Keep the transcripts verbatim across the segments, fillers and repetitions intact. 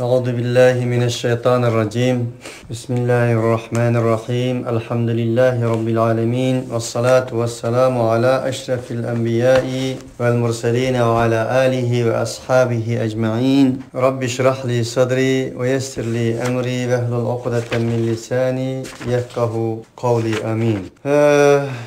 أعوذ بالله من الشيطان الرجيم. بسم الله الرحمن الرحيم. الحمد لله رب العالمين. والصلاة والسلام على أشرف الأنبياء والمرسلين وعلى آله وأصحابه أجمعين. رب اشرح لي صدري ويسر لي أمري واحلل عقدة من لساني يفقهوا قولي. آمين. ھە،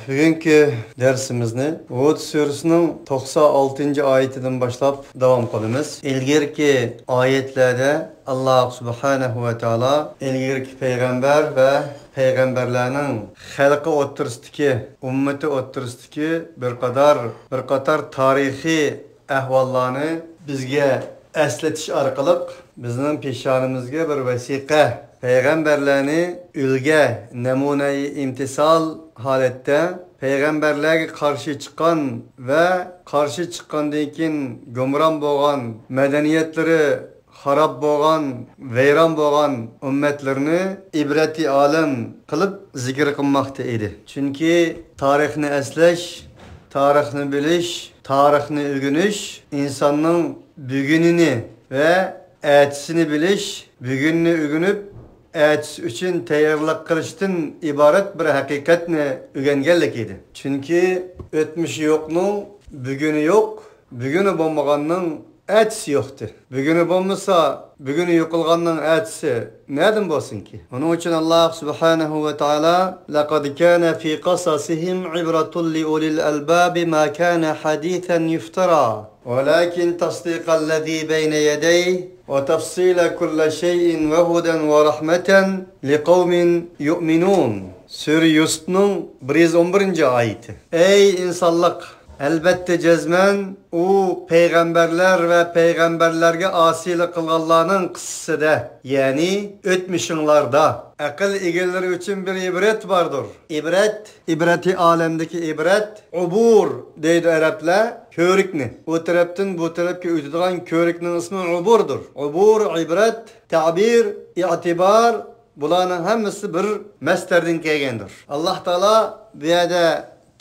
بۈگۈنكى دەرسىمىزنى ھۇد سۈرىسىنىڭ توقسان ئالتىنچى ئايىتىدىن باشلاپ داۋام قىلىمىز. ئىلگىرىكى ئايەتلەردە ئاللاھ سۇبھانەھۇ ۋە تائالا ئىلگىرىكى پەيغەمبەر ۋە پەيغەمبەرلەرنىڭ خەلقى ئوتتۇرىسىدىكى، ئۈممىتى ئوتتۇرىسىدىكى بىر قاتار، بىر قاتار تارىخىي ئەھۋاللارنى بىزگە ئەسلىتىش ئارقىلىق بىزنىڭ پېشانىمىزگە بىر ۋەسىقە، پەيغەمبەرلەرنى ئۈلگە، نەمۇنەئى ئىمتىسال ھالەتتە پەيغەمبەرلەرگە قارشى چىققان ۋە قارشى چىققاندىن كېيىن گۇمران بولغان، مەدەنىيەتلىرى خاراب بولغان، ۋەيران بولغان ئۈممەتلىرىنى ئىبرەتى ئالەم قىلىپ زىكىر قىلماقتا ئىدى. چۈنكى تارىخنى ئەسلەش، تارىخنى بىلىش، تارىخنى ئۆگىنىش ئىنساننىڭ بۈگۈنىنى ۋە ئەتىسىنى بىلىش، بۈگۈننى ئۆگىنىپ، ئەتىسى ئۈچۈن تەييارلىق قىلىشتىن ئىبارەت بىر ھەقىقەتنى ئۆگەنگەنلىك ئىدى. چۈنكى ئۆتمۈشى يوقنىڭ بۈگۈنى يوق، بۈگۈنى بولمىغاننىڭ ئەتىسى يوقتى. بۈگۈنى بولمىسا، بۈگۈنى يوقالغاننىڭ ئەتىسى نەدىن بولسۇنكى؟ ئۇنىڭ ئۈچۈن ئاللاھ سۇبھانەھۇ ۋە تائالا، لەقەد كانە فى قەسەسىھىم ئىبرەتۇن لىئۇلىل ئەلبابى ما كانە ھەدىسەن يۇفتەرا ۋەلەكىن تەسدىقەللەزى بەينە يەدەيھ ۋە تەفسىلە كۇللە شەيئىن ۋە ھۇدەن ۋە رەھمەتەن لىقەۋمىن يۇئمىنۇن. سۈرە يۈسۈپنىڭ بىر يۈز ئون بىرىنچى ئايىتى. ئەي ئىنسانلىق! ئەلبەتتە جەزمەن ئۇ پەيغەمبەرلەر ۋە پەيغەمبەرلەرگە ئاسىيلىق قىلغانلارنىڭ قىسسىسىدە، يەنى ئۆتمۈشۈڭلاردا ئەقىل ئىگىلىرى ئۈچۈن بىر ئىبرەت باردۇر. ئىبرەت، ئىبرەتى ئالەمدىكى ئىبرەت، ئۇبۇر دەيدۇ ئەرەبلەر كۆۋرۈكنى. ئۇ تەرەپتىن بۇ تەرەپكە ئۆتىدىغان كۆۋرۈكنىڭ ئىسمى ئۇبۇردۇر. ئۇبۇر، ئىبرەت، تەبىر، ئېتىبار، بۇلارنىڭ ھەممىسى بىر مەسدەردىن كەلگەندۇر. ئاللاھ تائالا بۇ يەردە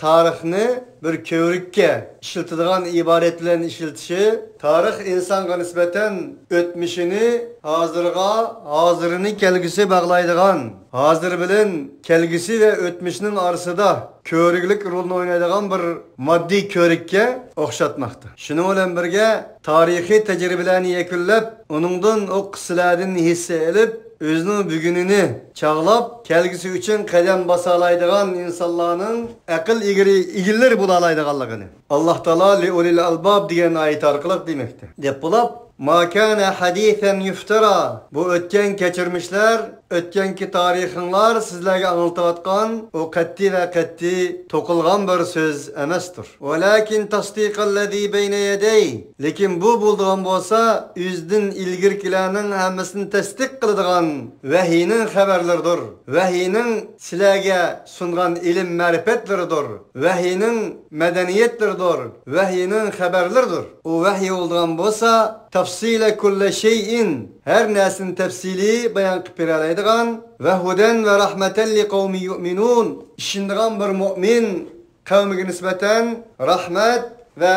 تارىخنى بىر كۆۋرۈككە ئىشلىتىدىغان ئىبارەت بىلەن ئىشلىتىشى، تارىخ ئىنسانغا نىسبەتەن ئۆتمۈشىنى، ھازىرغا، ھازىرىنى كەلگۈسى باغلايدىغان، ھازىر بىلەن كەلگۈسى ۋە ئۆتمۈشنىڭ ئارىسىدا كۆۋرۈكلۈك رولىنى ئوينايدىغان بىر ماددىي كۆۋرۈككە ئوخشاتماقتا. شۇنىڭ بىلەن بىرگە، تارىخىي تەجرىبىلەرنى يەكۈنلەپ، ئۇنىڭدىن ئۇ قىسسىلەردىن ھېسسە ئېلىپ، ئۆزىنىڭ بۈگۈنىنى چاغلاپ، كەلگۈسى ئۈچۈن قەدەم باسالايدىغان ئىنسانلارنىڭ ئەقىل ئىگىرى، ئىگىلىرى بولالايدىغانلىقىنى ئاللاھ تائالا لىئۇلىل ئەلباب دېگەن ئايەت ئارقىلىق دېمەكتە. دەپ بولاپ، ما كان حديثا يفترى، بۇ ئۆتكەن كەچۈرمىشلەر، ئۆتكەنكى تارىخىڭلار سىزلەرگە ئاڭلىتىۋاتقان ئۇ قەتئىي ۋە قەتئىي توقۇلغان بىر سۆز ئەمەستۇر. ولكن تصديق الذي بين يديه، لېكىن بۇ بولىدىغان بولسا، ئۆزىدىن ئىلگىرىكىلەرنىڭ ھەممىسىنى تەستىق قىلىدىغان ۋەھىينىڭ خەۋەرلىرىدۇر. ۋەھىينىڭ سىلەرگە سۇنغان ئىلىم مەرىپەتلىرىدۇر. ۋەھىينىڭ مەدەنىيەتلىرىدۇر. ۋەھىينىڭ خەۋەرلىرىدۇر. ئۇ ۋەھىي بولىدىغان بولسا، تەفسىلە كۇللە شەيئىن، ھەر نەرسىنى تەپسىلىي بايان قىلىپ بېرەلەيدىغان، ۋە ھۇدەن ۋە رەھمەتەن لىقەۋمى يۇئمىنۇن، ئىشىنىدىغان بىر مۆمىن قەۋمىگە نىسبەتەن رەھمەت ۋە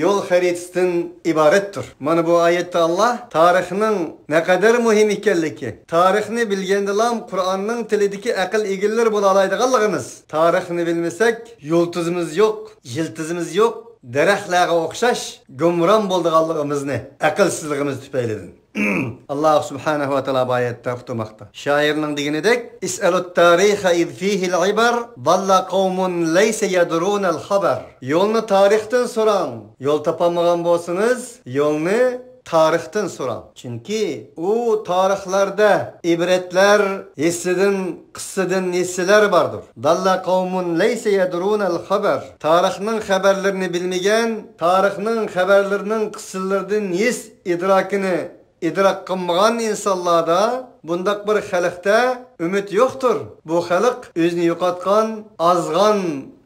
يول خەرىتىسىدىن ئىبارەتتۇر. مانا بۇ ئايەتتە ئاللاھ تارىخنىڭ نەقەدەر مۇھىم ئىكەنلىكى، تارىخنى بىلگەندىلا قۇرئاننىڭ تىلىدىكى ئەقىل ئىگىلىرى بولالايدىغانلىقىمىز، تارىخنى بىلمىسەك، يۇلتۇزىمىز يوق، يىلتىزىمىز يوق، دەرەخلەرگە ئوخشاش گۇمران بولىدىغانلىقىمىزنى، ئەقىلسىزلىكىمىز تۈپەيلىدىن. ئاللاھ سۇبھانەھۇ ۋە تائالا بۇ ئايەتتە ئۇقتۇرماقتا. شائىرنىڭ دېگىنىدەك، اسألوا التاريخ إذ فيه العبر ضل قوم ليس يدرون الخبر. يولنى تارىختىن سوراڭ. يول تاپالمىغان بولسىڭىز، يولنى تارىختىن سوراڭ. چۈنكى ئۇ تارىخلاردا ئىبرەتلەر، ھېسسىدىن، قىسسىدىن ھېسسىلەر باردۇر. ضل قوم ليس يدرون الخبر. تارىخنىڭ خەۋەرلىرىنى بىلمىگەن، تارىخنىڭ خەۋەرلىرىنىڭ قىسسىلىرىدىن ھېس ئىدراكىنى ئىدراك قىلمىغان ئىنسانلاردا، بۇنداق بىر خەلقتە ئۈمىد يوقتۇر. بۇ خەلق ئۆزىنى يوقاتقان، ئازغان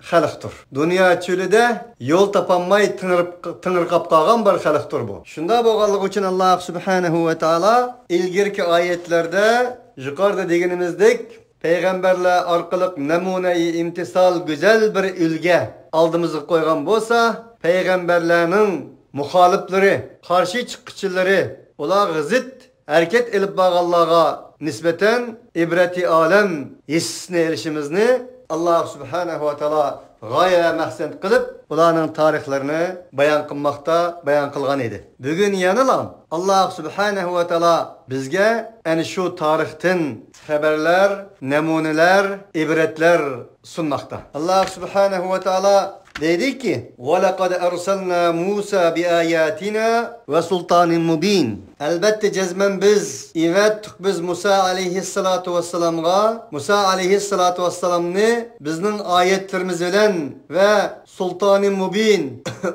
خەلقتۇر. دۇنيا چۆلىدە يول تاپالماي تېڭىرىپ، تېڭىرقاپ قالغان بىر خەلقتۇر بۇ. شۇنداق بولغانلىقى ئۈچۈن، ئاللاھ سۇبھانەھۇ ۋە تائالا ئىلگىرىكى ئايەتلەردە، يۇقىرىدا دېگىنىمىزدەك، پەيغەمبەرلەر ئارقىلىق نەمۇنەئى ئىمتىسال، گۈزەل بىر ئۈلگە ئالدىمىزغا قويغان بولسا، پەيغەمبەرلەرنىڭ مۇخالىپلىرى، قارشى چىققۇچىلىرى، ئۇلارغا زىت ھەرىكەت ئېلىپ بارغانلارغا نىسبەتەن ئىبرەتى ئالەم ھېسسىسىنى ئېلىشىمىزنى ئاللاھ سۇبھانەھۇ ۋە تائالا غايە ۋە مەقسەت قىلىپ، ئۇلارنىڭ تارىخلىرىنى بايان قىلماقتا، بايان قىلغان ئىدى. بۈگۈن يەنىلا ئاللاھ سۇبھانەھۇ ۋە تائالا بىزگە ئەنە شۇ تارىختىن خەۋەرلەر، نەمۇنىلەر، ئىبرەتلەر سۇنماقتا. ئاللاھ سۇبھانەھۇ ۋە تائالا دەيدىكى، ولقد أرسلنا موسى بآياتنا وسلطان مبين. ئەلبەتتە، جەزمەن بىز ئەۋەتتۇق بىز مۇسا ئەلەيھىسسالاتۇ ۋەسسالامغا، مۇسا ئەلەيھىسسالاتۇ ۋەسسالامنى بىزنىڭ ئايەتلىرىمىز بىلەن ۋە سۇلتانى مۇبىن،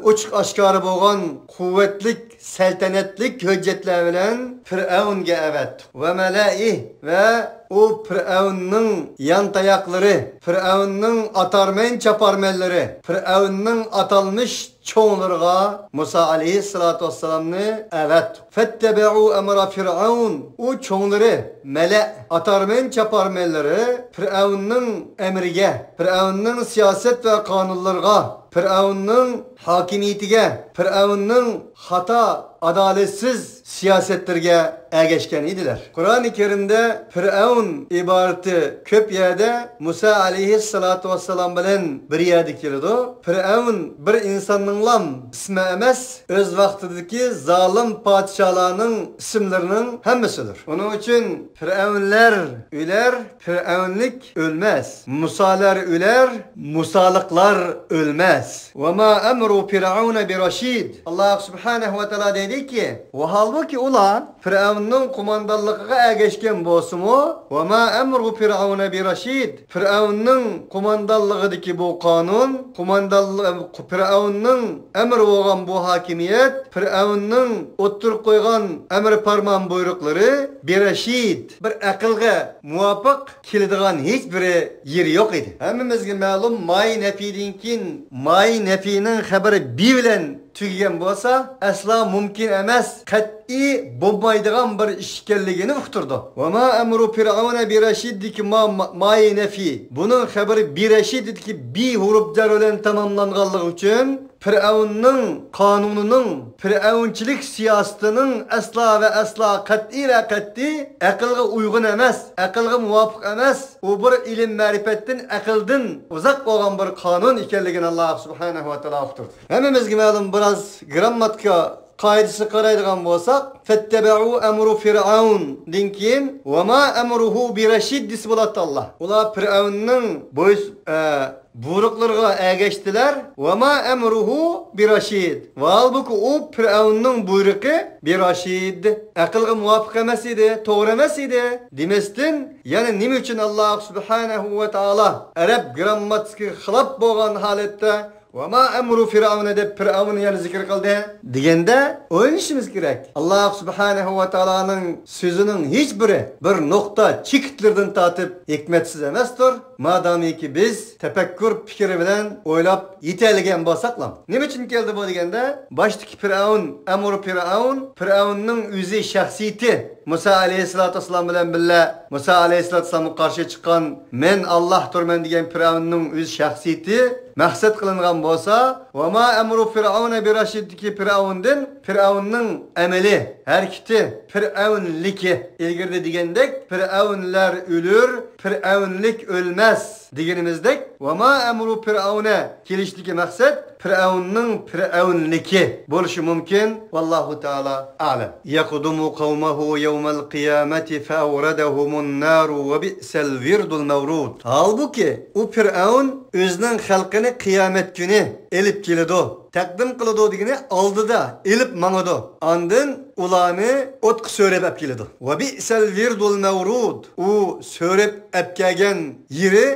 ئوچۇق ئاشكارا بولغان قۇۋۋەتلىك، سەلتەنەتلىك ھۆججەتلەر بىلەن پىرئەۋنگە ئەۋەتتۇق. ۋە مەلەئىھ، ۋە ئۇ پىرئەۋننىڭ يانتاياقلىرى، پىرئەۋننىڭ ئاتارمەن چاپارمەنلىرى، پىرئەۋننىڭ ئاتالمىش چوڭلىرىغا مۇسا ئەلەيھىسسالاتۇ ۋەسسالامنى ئەۋەتتۇق. فاتبعوا أمر فرعون. ئۇ چوڭلىرى، مەلە، ئاتارمەن چاپارمەنلىرى پىرئەۋننىڭ ئەمرىگە، پىرئەۋننىڭ سىياسەت ۋە قانۇنلىرىغا، پىرئەۋننىڭ ھاكىمىيىتىگە، پىرئەۋننىڭ خاتا، ئادالەتسىز سىياسەتلىرىگە ئەگەشكەن ئىدىلەر. قۇرئانى كەرىمدە پىرئەۋن ئىبارىتى كۆپ يەردە مۇسا ئەلەيھىسسالاتۇ ۋەسسالام بىلەن بىر يەردە كېلىدۇ. پىرئەۋن بىر ئىنساننىڭلام ئىسمى ئەمەس، ئۆز ۋاقتىدىكى زالىم پادىشاھلارنىڭ ئىسىملىرىنىڭ ھەممىسىدۇر. ئۇنىڭ ئۈچۈن پىرئەۋنلەر ئۆلەر، پىرئەۋنلىك ئۆلمەس. مۇسالار ئۆلەر، مۇسالىقلار ئۆلمەس. وما أمر فرعون برشيد. ئاللاھ سۇبھانەھۇ ۋە تائالا دەيدىكى، ۋەھالبۇكى ئۇلار پىرئەۋننىڭ قوماندانلىقىغا ئەگەشكەن بولسىمۇ، وما أمر فرعون برشيد. پىرئەۋننىڭ قوماندانلىقىدىكى بۇ قانۇن، قوماندانلىق، پىرئەۋننىڭ ئەمرى بولغان بۇ ھاكىمىيەت، پىرئەۋننىڭ ئوتتۇرىغا قويغان ئەمر پەرمان بۇيرۇقلىرى برشيد، بىر ئەقىلگە مۇۋاپىق كېلىدىغان ھېچ بىر يېرى يوق ئىدى. ھەممىمىزگە مەلۇم، ماي نەفىدىن كېيىن ماي نەفىنىڭ خەۋىرى بى بىلەن تۈگىگەن بولسا، ئەسلا مۇمكىن ئەمەس، قەتئىي بولمايدىغان بىر ئىش ئىكەنلىكىنى ئۇقتۇردى. وما أمر فرعون برشيد دىكى ما-، ما-، ماي نەفى. بۇنىڭ خەۋىرى برشيد دىكى بى ھۇرۇپ جەر بىلەن تاماملانغانلىقى ئۈچۈن، پىرئەۋننىڭ قانۇنىنىڭ، پىرئەۋنچىلىك سىياسىتىنىڭ ئەسلا ۋە ئەسلا، قەتئىي ۋە قەتئىي ئەقىلگە ئۇيغۇن ئەمەس، ئەقىلگە مۇۋاپىق ئەمەس. ئۇ بىر ئىلىم مەرىپەتتىن، ئەقىلدىن ئۇزاق بولغان بىر قانۇن ئىكەنلىكىنى ئاللاھ سۇبھانەھۇ ۋە تائالا ئۇقتۇردى. ھەممىمىزگە مەلۇم، بىراز گرامماتىكا قائىدىسىگە قارايدىغان بولساق، فاتبعوا أمر فرعون دىن كېيىن وما أمره برشيد دېسە بولاتتى ئاللاھ. ئۇلار پىرئەۋننىڭ بوي-، ئە، بۇيرۇقلىرىغا ئەگەشتىلەر. وما أمره برشيد. ۋە ھالبۇكى ئۇ پىرئەۋننىڭ بۇيرۇقى برشيد، ئەقىلگە مۇۋاپىق ئەمەس ئىدى، توغرا ئەمەس ئىدى دېمەستىن، يەنە نېمە ئۈچۈن ئاللاھ سۇبھانەھۇ ۋە تائالا ئەرەب گرامماتىكىسىگە خىلاپ بولغان ھالەتتە وما أمر فرعون دەپ پىرئەۋننى يەنە زىكىر قىلدى دېگەندە، ئويلىشىمىز كېرەك. ئاللاھ سۇبھانەھۇ ۋە تائالانىڭ سۆزىنىڭ ھېچ بىرى بىر نۇقتا چېكىتلىرىدىن تارتىپ ھېكمەتسىز ئەمەستۇر. مادامىكى بىز تەپەككۇر پىكرى بىلەن ئويلاپ يېتەلىگەن بولساقلا. نېمە ئۈچۈن كەلدى بۇ دېگەندە، باشتىكى پىرئەۋن، ئەمر پىرئەۋن، پىرئەۋننىڭ ئۆزى شەخسىيىتى، مۇسا ئەلەيھىسسالاتۇ ۋەسسالام بىلەن بىللە مۇسا ئەلەيھىسسالاتۇ ۋەسسالامغا قارشى چىققان، مەن ئاللاھتۇرمەن دېگەن پىرئەۋننىڭ ئۆزى شەخسىيىتى مەقسەت قىلىنغان بولسا، ۋە ما ئەمرۇ فىرئەۋنە بىرەشىدتىكى پىرئەۋندىن پىرئەۋننىڭ ئەمىلى، ھەرىكىتى، پىرئەۋنلىكى. ئىلگىرىدە دېگەندەك، پىرئەۋنلەر ئۆلۈر، پىرئەۋنلىك ئۆلمەس دېگىنىمىزدەك، ۋە ما ئەمرۇ فىرئەۋنە كېلىشتىكى مەقسەت پىرئەۋننىڭ پىرئەۋنلىكى بولۇشى مۇمكىن. ۋاللاھۇ تائالا ئەلەم. يقدم قومه يوم القيامة فأوردهم النار وبئس الورد المورود. ھالبۇكى، ئۇ پىرئەۋن ئۆزىنىڭ خەلقىنى قىيامەت كۈنى ئېلىپ كېلىدۇ، تەقدىم قىلىدۇ دېگىنى ئالدىدا ئېلىپ ماڭىدۇ. ئاندىن ئۇلارنى ئوتقا سۆرەپ ئەپ كېلىدۇ. وبئس الورد المورود. ئۇ سۆرەپ ئەپ كەلگەن يېرى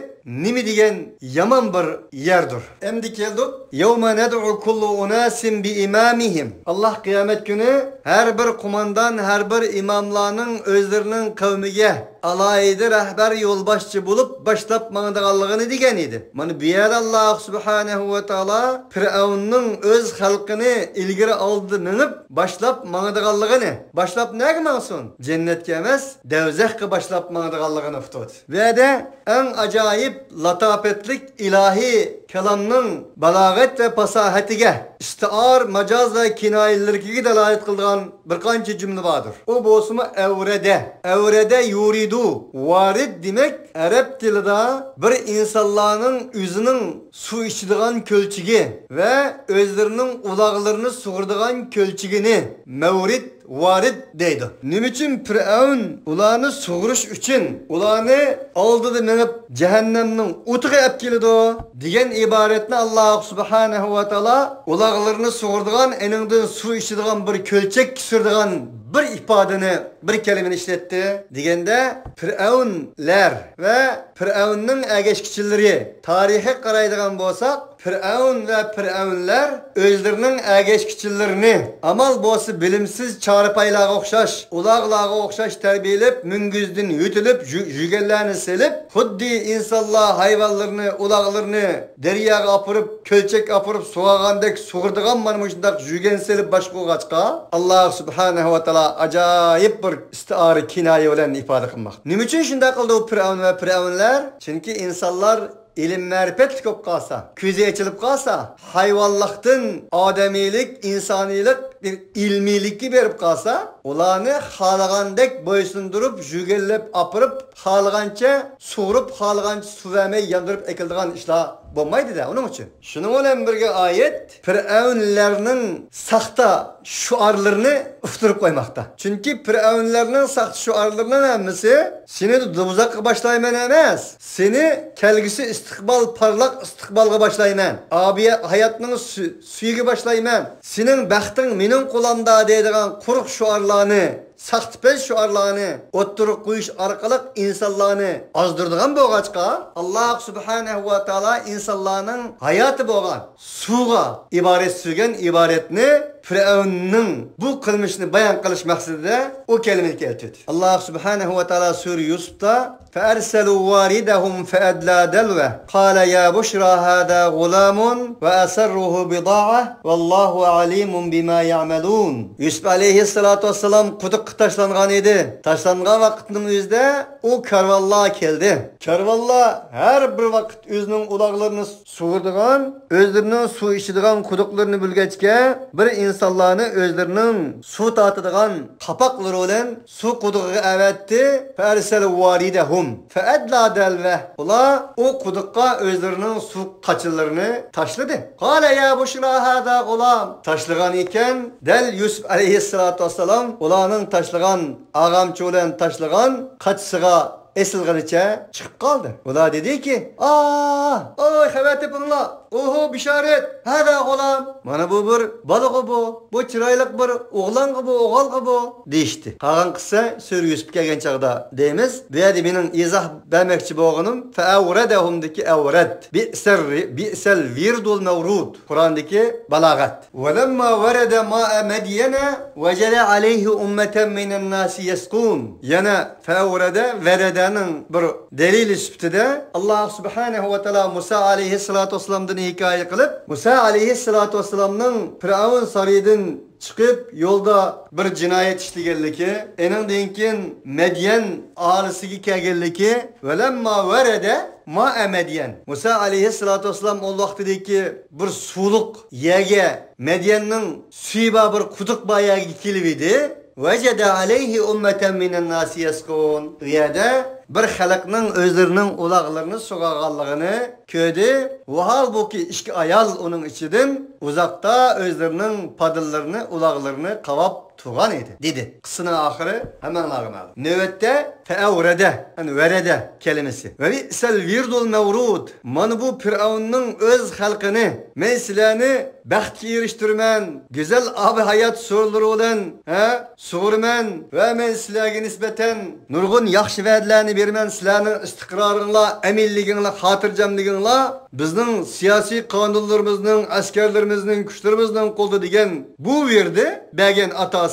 نېمە دېگەن يامان بىر يەردۇر. ئەمدى كەلدۇق. يوم ندعو كل أناس بإمامهم. ئاللاھ قىيامەت كۈنى ھەر بىر قوماندان، ھەر بىر ئىماملارنىڭ ئۆزلىرىنىڭ قەۋمىگە ئالاھىدە رەھبەر، يولباشچى بولۇپ باشلاپ ماڭىدىغانلىقىنى دېگەن ئىدى. مانا بۇ يەردە ئاللاھ سۇبھانەھۇ ۋە تائالا پىرئەۋننىڭ ئۆز خەلقىنى ئىلگىرى ئالدىدا مېڭىپ باشلاپ ماڭىدىغانلىقىنى، باشلاپ نەگە ماڭسۇن؟ جەننەتكە ئەمەس، دەۋزەخكە باشلاپ ماڭىدىغانلىقىنى ئۇقتۇردى. بۇ يەردە ئەڭ ئاجايىپ لاتاپەتلىك ئىلاھىي كالامنىڭ بالاغەت ۋە پاساھەتىگە، ئىستىئار، ماجاز ۋە كىنايىلىرىگە دالالەت قىلىدىغان بىر قانچە جۈملە باردۇر. ئۇ بولسىمۇ ئەۋرەدە. ئەۋرەدە يۇرىدۇ. ۋارىد دېمەك، ئەرەب تىلىدا بىر ئىنسانلارنىڭ ئۆزىنىڭ سۇ ئىچىدىغان كۆلچىكى ۋە ئۆزلىرىنىڭ ئۇلاغلىرىنى سۇغۇرىدىغان كۆلچىكىنى مەۋرىد، ۋارىد دەيدۇ. نېمە ئۈچۈن پىرئەۋن ئۇلارنى سۇغۇرۇش ئۈچۈن ئۇلارنى ئالدىدا مېڭىپ جەھەننەمنىڭ ئوتىغا ئەپ كېلىدۇ دېگەن ئىبارەتنى ئاللاھ سۇبھانەھۇ ۋە تائالا ئۇلاغلىرىنى سۇغۇرىدىغان، ئېنىڭدىن سۇ ئىچىدىغان بىر كۆلچەككە سۈرىدىغان بىر ئىپادىنى، بىر كەلىمىنى ئىشلەتتى دېگەندە، پىرئەۋنلەر ۋە پىرئەۋننىڭ ئەگەشكۈچىلىرى، تارىخقا قارايدىغان بولساق، پىرئەۋن ۋە پىرئەۋنلەر ئۆزلىرىنىڭ ئەگەشكۈچىلىرىنى ئامال بولسا بىلىمسىز چارپايلارغا ئوخشاش، ئۇلاغلارغا ئوخشاش تەربىيەلەپ، مۈڭگۈزدىن يۆتىلىپ، يۈ-، يۈگەنلەرنى سېلىپ، خۇددى ئىنسانلار ھايۋانلىرىنى، ئۇلاغلىرىنى دەرياغا ئاپىرىپ، كۆلچەككە ئاپىرىپ سۇغارغاندەك سۇغىرىدىغان مانا مۇشۇنداق يۈگەن سېلىپ باشقۇرغاچقا، ئاللاھ سۇبھانەھۇ ۋە تائالا ئاجايىپ بىر ئىستىئارە، كىنايە بىلەن ئىپادە قىلماقتا. نېمە ئۈچۈن شۇنداق قىلدى ئۇ پىرئەۋن ۋە پىرئەۋنلەر؟ چۈنكى ئىنسانلار ئىلىم مەرىپەتلىك بولۇپ قالسا، كۆزى ئېچىلىپ قالسا، ھايۋانلىقتىن ئادەمىيلىك، ئىنسانىيلىق بىر ئىلمىيلىككە بېرىپ قالسا، ئۇلارنى خالىغاندەك بويسۇندۇرۇپ، يۈگەنلەپ ئاپىرىپ، خالىغانچە سۇغۇرۇپ، خالىغانچە سۇ بەرمەي ياندۇرۇپ ئەكېلىدىغان ئىشلار بولمايدۇ-دە، ئۇنىڭ ئۈچۈن. شۇنىڭ بىلەن بىرگە ئايەت پىرئەۋنلەرنىڭ ساختا شوئارلىرىنى ئۇقتۇرۇپ قويماقتا. چۈنكى پىرئەۋنلەرنىڭ ساختا شوئارلىرىنىڭ ھەممىسى سېنى دوزاخقا باشلايمەن ئەمەس، سېنى كەلگۈسى ئىستىقبال، پارلاق ئىستىقبالغا باشلايمەن، ئابىدىي ھاياتنىڭ سۈ-، سۈيىگە باشلايمەن، سېنىڭ بەختىڭ مېنىڭ قولۇمدا دەيدىغان قۇرۇق شوئارلارنى، ساختىپەز شوئارلارنى ئوتتۇرىغا قويۇش ئارقىلىق ئىنسانلارنى ئازدۇرىدىغان بولغاچقا، ئاللاھ سۇبھانەھۇ ۋە تائالا ئىنسانلارنىڭ ھاياتى بولغان سۇغا ئىبارەت سۆزلىگەن ئىبارەتنى پىرئەۋننىڭ بۇ قىلمىشىنى بايان قىلىش مەقسىتىدە ئۇ كەلىمىنى كەلتۈردى. ئاللاھ سۇبھانەھۇ ۋە تائالا سۈرە يۈسۈفتا، فأرسلوا واردهم فأدلى دلوه قال يا بشرى هذا غلام وأسروا بضاعة والله عليم بما يعملون. يۈسۈپ ئەلەيھىسسالاتۇ ۋەسسالام قۇدۇققا تاشلانغان ئىدى. تاشلانغان ۋاقىتنىڭ ئۆزىدە ئۇ كارۋانلار كەلدى. كارۋانلار ھەر بىر ۋاقىت ئۆزىنىڭ ئۇلاغلىرىنى سۇغۇرىدىغان، ئۆزلىرىنىڭ سۇ ئىچىدىغان قۇدۇقلىرىنى بىلگەچكە، بىر ئىنسانلارنى ئۆزلىرىنىڭ سۇ تارتىدىغان قاپاقلىرى بىلەن سۇ قۇدۇقىغا ئەۋەتتى. فأرسل واردهم فأدلى دلوه. ئۇلار ئۇ قۇدۇققا ئۆزلىرىنىڭ سۇ قاچىلىرىنى تاشلىدى. قال يا بشرى هذا غلام. تاشلىغان ئىكەن، دەل يۈسۈپ ئەلەيھىسسالاتۇ ۋەسسالام ئۇلارنىڭ تاشلىغان، ئاغامچا بىلەن تاشلىغان قاچىسىغا ئېسىلغىنىچە چىقىپ قالدى. ئۇلار دېدىكى، ئاھ، ئوي، خەۋەر تېپىڭلار، ئوھو، بېشارەت، ھەزا غۇلام، مانا بۇ بىر بالىغۇ بۇ، بۇ چىرايلىق بىر ئوغلانغۇ بۇ، ئوغۇلغۇ بۇ، دېيىشتى. قالغان قىسسە سۈرە يۈسۈپكە كەلگەن چاغدا دەيمىز. بۇ يەردە مېنىڭ ئىزاھ بەرمەكچى بولغىنىم فەئەۋرەدەھۇمدىكى ئەۋرەد، بىئسەل ۋىردۇل مەۋرۇد، قۇرئاندىكى بالاغەت. ولما ورد ماء مدين وجد عليه أمة من الناس يسقون. يەنە فەئەۋرەدە، ۋەرەدەنىڭ بىر دەلىلى سۈپىتىدە ئاللاھ سۇبھانەھۇ ۋە تائالا مۇسا ئەلەيھىسسالاتۇ ۋەسسالامدىن ھېكايە قىلىپ، مۇسا ئەلەيھىسسالاتۇ ۋەسسالامنىڭ پىرئەۋن سارىيىدىن چىقىپ، يولدا بىر جىنايەت ئىشلىگەنلىكى، ئېنىڭدىن كېيىن مەديەن ئاھالىسىگە كەلگەنلىكى، ولما ورد ماء مدين. مۇسا ئەلەيھىسسالاتۇ ۋەسسالام ئۇ ۋاقتىدىكى بىر سۇلۇق يەرگە، مەديەننىڭ سۈيى بار بىر قۇدۇق بار يەرگە كېلىۋىدى. وجد عليه أمة من الناس يسقون. ئۇ يەردە بىر خەلقنىڭ ئۆزلىرىنىڭ ئۇلاغلىرىنى سۇغارغانلىقىنى كۆردى. ۋاھالبۇكى، ئىككى ئايال ئۇنىڭ ئىچىدىن ئۇزاقتا ئۆزلىرىنىڭ پادىلىرىنى، ئۇلاغلىرىنى قاۋاپ تۇرغان ئىدى، دېدى. قىسسىنىڭ ئاخىرى ھەممەڭلارغا مەلۇم. نۆۋەتتە فەئەۋرەدە، يەنى ۋەرەدە كەلىمىسى. ۋەبىئسەل ۋىردۇل مەۋرۇد. مانا بۇ پىرئەۋننىڭ ئۆز خەلقىنى، مەن سىلەرنى بەختكە ئېرىشتۈرىمەن، گۈزەل ئابىھايات سورۇنلىرى بىلەن، ھە، سۇغۇرىمەن ۋە مەن سىلەرگە نىسبەتەن نۇرغۇن ياخشى ۋەدىلەرنى بېرىمەن، سىلەرنىڭ ئىستىقرارىڭلار، ئەمىنلىكىڭلار، خاتىرجەملىكىڭلار بىزنىڭ سىياسىي قانۇنلىرىمىزنىڭ، ئەسكەرلىرىمىزنىڭ، كۈچلىرىمىزنىڭ قولىدا، دېگەن بۇ ۋىردى بەرگەن ئاتاسى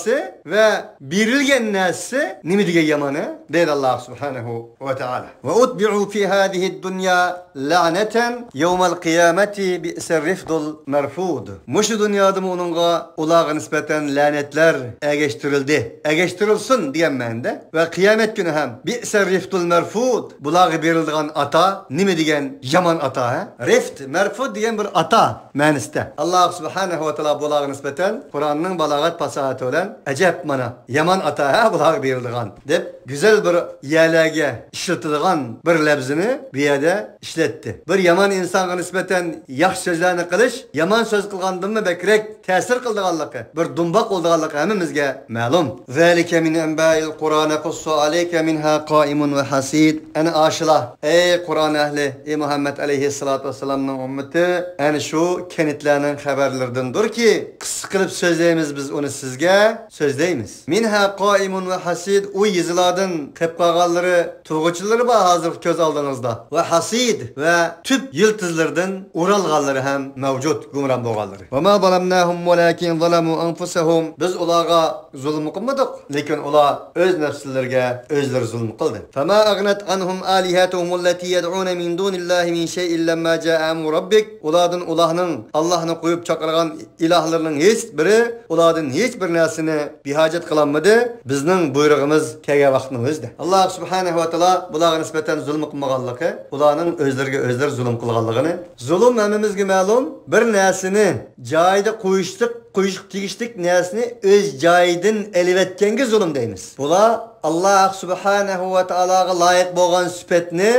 ۋە بېرىلگەن نەرسىسى نېمە دېگەن يامان، ھە؟ دەيدۇ ئاللاھ سۇبھانەھۇ ۋە تائالا. وأتبعوا في هذه الدنيا لعنة يوم القيامة بئس الرفد المرفود. مۇشۇ دۇنيادىمۇ ئۇنىڭغا، ئۇلارغا نىسبەتەن لەنەتلەر ئەگەشتۈرۈلدى. ئەگەشتۈرۈلسۇن دېگەن مەنىدە. ۋە قىيامەت كۈنى ھەم بئس الرفد المرفود، بۇلارغا بېرىلىدىغان ئاتا نېمە دېگەن يامان ئاتا، ھە؟ رفد، مەرفۇد دېگەن بىر ئاتا مەنىسىدە. ئاللاھ سۇبھانەھۇ ۋە تائالا بۇلارغا نىسبەتەن قۇرئاننىڭ بالاغەت پاساھىتى بىلەن، ئەجەب، مانا يامان ئاتا، ھە، بۇلارغا بېرىلىدىغان، دەپ گۈزەل بىر يەرلەرگە ئىشلىتىدىغان بىر لەپزىنى بۇ يەردە ئىشلەتتى. بىر يامان ئىنسانغا نىسبەتەن ياخشى سۆزلەرنى قىلىش يامان سۆز قىلغاندىنمۇ بەكرەك تەسىر قىلىدىغانلىقى، بىر دۇمباق بولىدىغانلىقى ھەممىمىزگە مەلۇم. ذلك من أنباء القرى نقصه عليك منها قائم وحصيد. ئەنە ئاشۇلار، ئەي قۇرئان ئەھلى، ئەي مۇھەممەد ئەلەيھىسسالاتۇ ۋەسسالامنىڭ ئۈممىتى، ئەنە شۇ كەنتلەرنىڭ خەۋەرلىرىدىندۇركى، قىسسە قىلىپ سۆزلەيمىز بىز ئۇنى سىزگە، سۆزلەيمىز. منها قائم وحصيد، ئۇ يېزىلاردىن قېلىپ قالغانلىرى، تۇرغۇچىلىرى بار ھازىرقى كۆز ئالدىڭىزدا. ۋە ھەسىد، ۋە تۈپ يىلتىزلىرىدىن ئورالغانلىرى ھەم مەۋجۇت، گۇمران بولغانلىرى. وما ظلمناهم ولكن ظلموا أنفسهم. بىز ئۇلارغا زۇلۇم قىلمىدۇق، لېكىن ئۇلار ئۆز نەپسلىرىگە ئۆزلىرى زۇلۇم قىلدى. فما أغنت عنهم آلهتهم التي يدعون من دون الله من شيء لما جاء أمر ربك. ئۇلاردىن ئۇلارنىڭ، ئاللاھنى قويۇپ چاقىرغان ئىلاھلىرىنىڭ ھېچ بىرى ئۇلاردىن ھېچ بىر نەرسىنى بىھاجەت قىلالمىدى، بىزنىڭ بۇيرۇقىمىز كەلگەن ۋاقىتنىڭ ئۆزىدە. ئاللاھ سۇبھانەھۇ ۋە تائالا بۇلارغا نىسبەتەن زۇلۇم قىلمىغانلىقى، ئۇلارنىڭ ئۆزلىرىگە ئۆزلىرى زۇلۇم قىلغانلىقىنى. زۇلۇم ھەممىمىزگە مەلۇم، بىر نەرسىنى جايىدا قويۇشلۇق، قويۇشقا تېگىشلىك نەرسىنى ئۆز جايىدىن ئېلىۋەتكەنگە زۇلۇم دەيمىز. بۇلار ئاللاھ سۇبھانەھۇ ۋە تائالاغا لايىق بولغان سۈپەتنى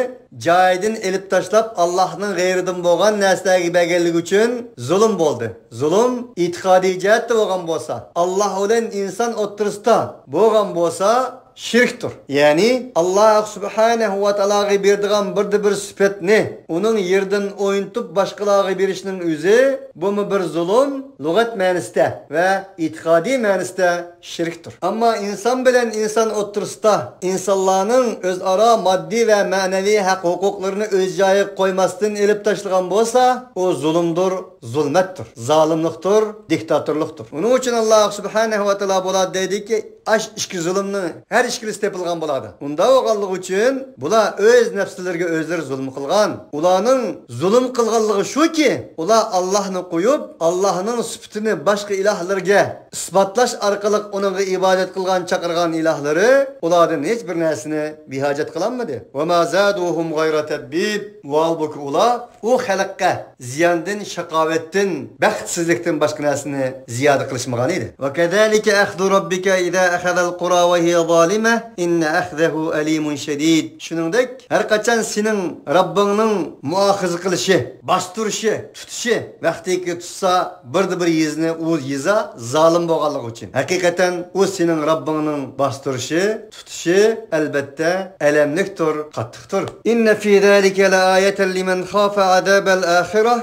جايىدىن ئېلىپ تاشلاپ، ئاللاھنىڭ غەيرىدىن بولغان نەرسىلەرگە بەرگەنلىكى ئۈچۈن زۇلۇم بولدى. زۇلۇم ئېتىقادىي جەھەتتە بولغان بولسا، ئاللاھ بىلەن ئىنسان ئوتتۇرىسىدا بولغان بولسا، شىركتۇر. يەنى ئاللاھ سۇبھانەھۇ ۋە تائالاغا بېرىدىغان بىردە بىر سۈپەتنى ئۇنىڭ يېرىدىن ئوينىتىپ باشقىلارغا بېرىشنىڭ ئۆزى، بۇمۇ بىر زۇلۇم، لۇغەت مەنىسىدە ۋە ئېتىقادىي مەنىسىدە شىركتۇر. ئەمما ئىنسان بىلەن ئىنسان ئوتتۇرىسىدا ئىنسانلارنىڭ ئۆزئارا ماددىي ۋە مەنىۋى ھەق ھوقۇقلىرىنى ئۆز جايىغا قويماستىن ئېلىپ تاشلىغان بولسا، ئۇ زۇلۇمدۇر، زۇلمەتتۇر، زالىملىقتۇر، دىكتاتورلۇقتۇر. ئۇنىڭ ئۈچۈن ئاللاھ سۇبھانەھۇ ۋە تائالا بۇلار دەيدىكى، ئاش ئىككى زۇلۇمنىڭ ھەر ئىككىلىسى تېپىلغان بولىدۇ. ئۇنداق بولغانلىقى ئۈچۈن بۇلار ئۆز نەپسلىرىگە ئۆزلىرى زۇلۇم قىلغان. ئۇلارنىڭ زۇلۇم قىلغانلىقى شۇكى، ئۇلار ئاللاھنى قويۇپ، ئاللاھنىڭ سۈپىتىنى باشقا ئىلاھلارغا ئىسپاتلاش ئارقىلىق ئۇنىڭغا ئىبادەت قىلغان، چاقىرغان ئىلاھلىرى ئۇلاردىن ھېچ بىر نەرسىنى بىھاجەت قىلالمىدى. وما زادوهم غير تتبيب. ۋاھالبۇكى، ئۇلار ئۇ خەلققە زىياندىن، شاقاۋەتتىن، بەختسىزلىكتىن باشقا نەرسىنى زىيادە قىلىشمىغان ئىدى. وكذلك أخذ ربك إذا أخذ القرى وهي ظالمة إن أخذه أليم شديد. شۇنىڭدەك، ھەر قاچان سېنىڭ رەببىڭنىڭ مۇئاخىزە قىلىشى، باستۇرۇشى، تۇتۇشى ۋاقتىكى تۇتسا، بىردە بىر يېزىنى، ئۇ يېزا زالىم بولغانلىقى ئۈچۈن. ھەقىقەتەن ئۇ سېنىڭ رەببىڭنىڭ باستۇرۇشى، تۇتۇشى، ئەلبەتتە، ئەلەملىكتۇر، قاتتىقتۇر. إن في ذلك لآية لمن خاف عذاب الآخرة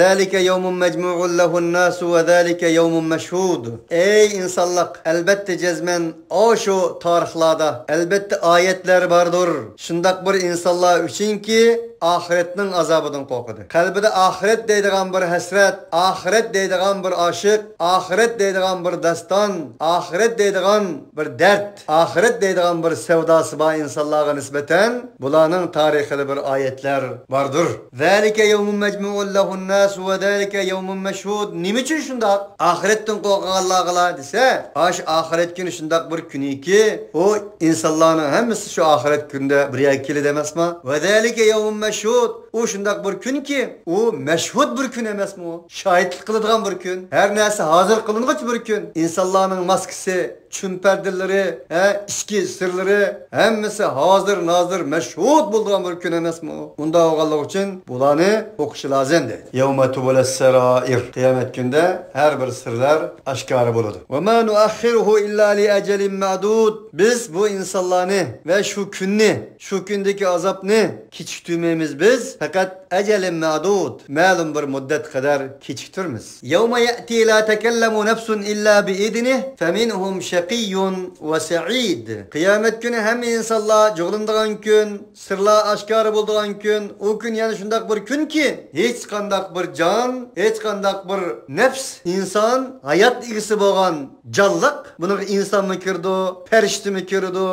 ذلك يوم مجموع له الناس وذلك يوم مشهود. ئەي ئىنسانلىق، ئەلبەتتە جەزمەن ئاشۇ تارىخلاردا، ئەلبەتتە، ئايەتلەر باردۇر شۇنداق بىر ئىنسانلار ئۈچۈنكى، ئاخىرەتنىڭ ئازابىدىن قورقىدۇ. قەلبىدە ئاخىرەت دەيدىغان بىر ھەسرەت، ئاخىرەت دەيدىغان بىر ئاشىق، ئاخىرەت دەيدىغان بىر داستان، ئاخىرەت دەيدىغان بىر دەرد، ئاخىرەت دەيدىغان بىر سەۋداسى بار ئىنسانلارغا نىسبەتەن بۇلارنىڭ تارىخىدا بىر ئايەتلەر باردۇر. ذلك يوم مجموع له الناس وذلك يوم مشهود. نېمە ئۈچۈن شۇنداق؟ ئاخىرەتتىن قورقىدىغانلارغىلا دېسە، ئاشۇ ئاخىرەت كۈنى شۇنداق بىر كۈنكى، ئۇ ئىنسانلارنىڭ ھەممىسى شۇ ئاخىرەت كۈندە بىر يەرگە كېلىدۇ ئەمەسما؟ وذلك يوم مشهود. ئۇ شۇنداق بىر كۈنكى، ئۇ مەشھۇد بىر كۈن ئەمەسمۇ؟ شاھىتلىق قىلىدىغان بىر كۈن. ھەر نەرسە ھازىر قىلىنغۇچ بىر كۈن. ئىنسانلارنىڭ ماسكىسى، چۈمپەردىلىرى، ھە، ئىچكى سىرلىرى، ھەممىسى ھازىر نازىر مەشھۇد بولىدىغان بىر كۈن ئەمەسمۇ؟ ئۇنداق بولغانلىقى ئۈچۈن بۇلارنى ئوقۇشى لازىم دەيدۇ. يوم تبلى السرائر. قىيامەت كۈندە ھەر بىر سىرلار ئاشكارا بولىدۇ. وما نؤخره إلا لأجل معدود. بىز بۇ ئىنسانلارنى ۋە شۇ كۈننى، شۇ كۈندىكى ئازابنى كېچىكتۈرمەيمىز بىز، پەقەت ئەجەلىن مەدۇد، مەلۇم بىر مۇددەت قەدەر كېچىكتۈرىمىز. يوم يأتي لا تكلم نفس إلا بإذنه فمنهم شقي وسعيد. قىيامەت كۈنى ھەممە ئىنسانلار جۇغلىنىدىغان كۈن، سىرلار ئاشكارا بولىدىغان كۈن. ئۇ كۈن يەنە شۇنداق بىر كۈنكى، ھېچقانداق بىر جان، ھېچقانداق بىر نەپس، ئىنسان، ھايات ئىگىسى بولغان جانلىق، بۇنىڭغا ئىنسانمۇ كىرىدۇ، پەرىشتىمۇ كىرىدۇ،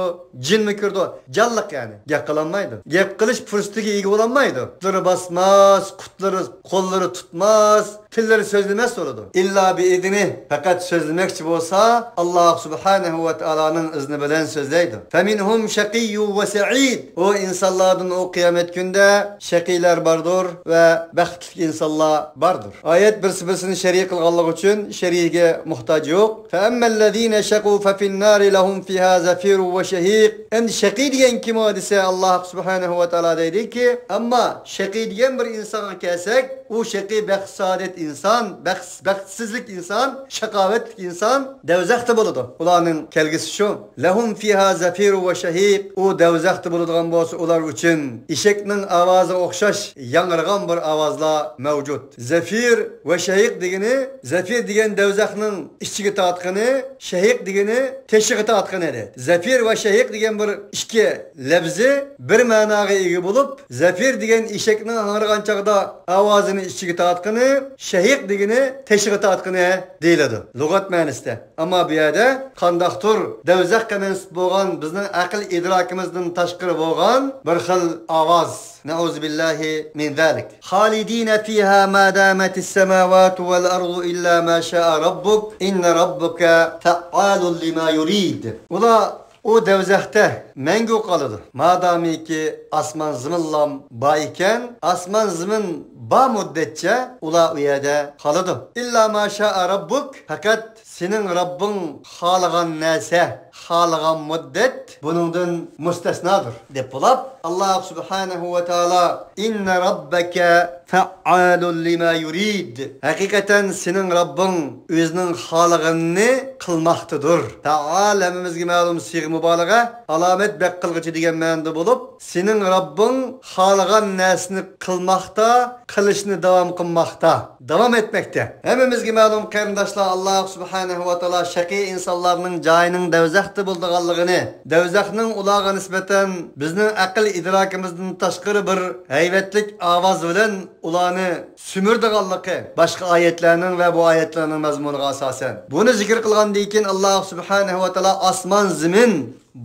جىنمۇ كىرىدۇ، جانلىق يەنى. گەپ قىلالمايدۇ. گەپ قىلىش پۇرسىتىگە ئىگە بولالمايدۇ. پۇتلىرى باسماس، پۇتلىرى، قوللىرى تۇتماس، تىللىرى سۆزلىمەس بولىدۇ. ئىللا بىئىزنى، پەقەت سۆزلىمەكچى بولسا، ئاللاھ سۇبھانەھۇ ۋە تائالانىڭ ئىزنى بىلەن سۆزلەيدۇ. فمنهم شقي وسعيد. ئۇ ئىنسانلاردىن ئۇ قىيامەت كۈندە شەقىيلەر باردۇر ۋە بەختلىك ئىنسانلار باردۇر. ئايەت بىرسى بىرسىنى شەرھ قىلغانلىقى ئۈچۈن شەرھكە موھتاج يوق. فأما الذين شقوا ففي النار لهم فيها زفير وشهيق. ئەمدى شەقىي دېگەن كىم ئۇ دېسە، ئاللاھ سۇبھانەھۇ ۋە تائالا دەيدىكى، ئەمما شەقىي دېگەن بىر ئىنسانغا كەلسەك، ئۇ شەقىي بەخت سائادەت ئىنسان، بەخت، بەختسىزلىك ئىنسان، شاقاۋەتلىك ئىنسان دەۋزەختە بولىدۇ. ئۇلارنىڭ كەلگۈسى شۇ. لهم فيها زفير وشهيق. ئۇ دەۋزەختە بولىدىغان بولسا، ئۇلار ئۈچۈن ئېشەكنىڭ ئاۋازىغا ئوخشاش ياڭرىغان بىر ئاۋازلار مەۋجۇت. زەفىر ۋە شەھىق دېگىنى، زەفىر دېگەن دەۋزەخنىڭ ئىچىگە تارتقىنى، شەھىق دېگىنى تېشىغا تارتقىنى دەيدۇ. زەفىر ۋە شەھىق دېگەن بىر ئىككى لەپزى بىر مەناغا ئىگە بولۇپ، زەفىر دېگەن ئېشەكنىڭ ھاڭرىغان چاغدا ئاۋازىنى ئىچىگە تارتقىنى، شەھىق دېگىنى تېشىغا تارتقىنى دېيىلىدۇ لۇغەت مەنىسىدە. ئەمما بۇ يەردە قانداقتۇر دەۋزەخكە مەنسۇپ بولغان، بىزنىڭ ئەقىل ئىدراكىمىزدىن تاشقىرى بولغان بىر خىل ئاۋاز. نەئۇزۇبىللاھى مىن زالىك. خالىدىنە فىھا ما دامەتىس سەماۋاتۇ ۋەل ئەرزۇ ئىللا ما شائە رەببۇك، ئىننە رەببەكە فەئالۇن لىما يۇرىد. ئۇلار ئۇ دەۋزەختە مەڭگۈ قالىدۇ. مادامىكى ئاسمان زېمىنلام بار ئىكەن، ئاسمان زېمىن بار مۇددەتچە ئۇلار ئۇ يەردە قالىدۇ. ئىللا ما شائە رەببۇك، پەقەت سېنىڭ رەببىڭ خالىغان نەرسە، خالىغان مۇددەت بۇنىڭدىن مۇستەسنادۇر، دەپ بولۇپ، ئاللاھ سۇبھانەھۇ ۋە تائالا، ئىننە رەببەكە فەئالۇن لىما يۇرىد. ھەقىقەتەن سېنىڭ رەببىڭ ئۆزىنىڭ خالىغىنىنى قىلماقتىدۇر. فەئال ھەممىمىزگە مەلۇم سىيغە مۇبالىغە، ئالامەت بەك قىلغۇچى دېگەن مەنىدە بولۇپ، سېنىڭ رەببىڭ خالىغان نەرسىنى قىلماقتا، قىلىشنى داۋام قىلماقتا، داۋام ئەتمەكتە. ھەممىمىزگە مەلۇم، قېرىنداشلار، ئاللاھ سۇبھانەھۇ ۋە تائالا شەقىي ئىنسانلارنىڭ جايىنىڭ دەۋزەختە بولىدىغانلىقىنى، دەۋزەخنىڭ ئۇلارغا نىسبەتەن بىزنىڭ ئەقىل ئىدراكىمىزدىن تاشقىرى بىر ھەيۋەتلىك ئاۋاز بىلەن ئۇلارنى سۈمۈرىدىغانلىقى باشقا ئايەتلەرنىڭ ۋە بۇ ئايەتلەرنىڭ مەزمۇنىغا ئاساسەن. بۇنى زىكىر قىلغاندىن كېيىن، ئاللاھ سۇبھانەھۇ ۋە تائالا ئاسمان زېمىن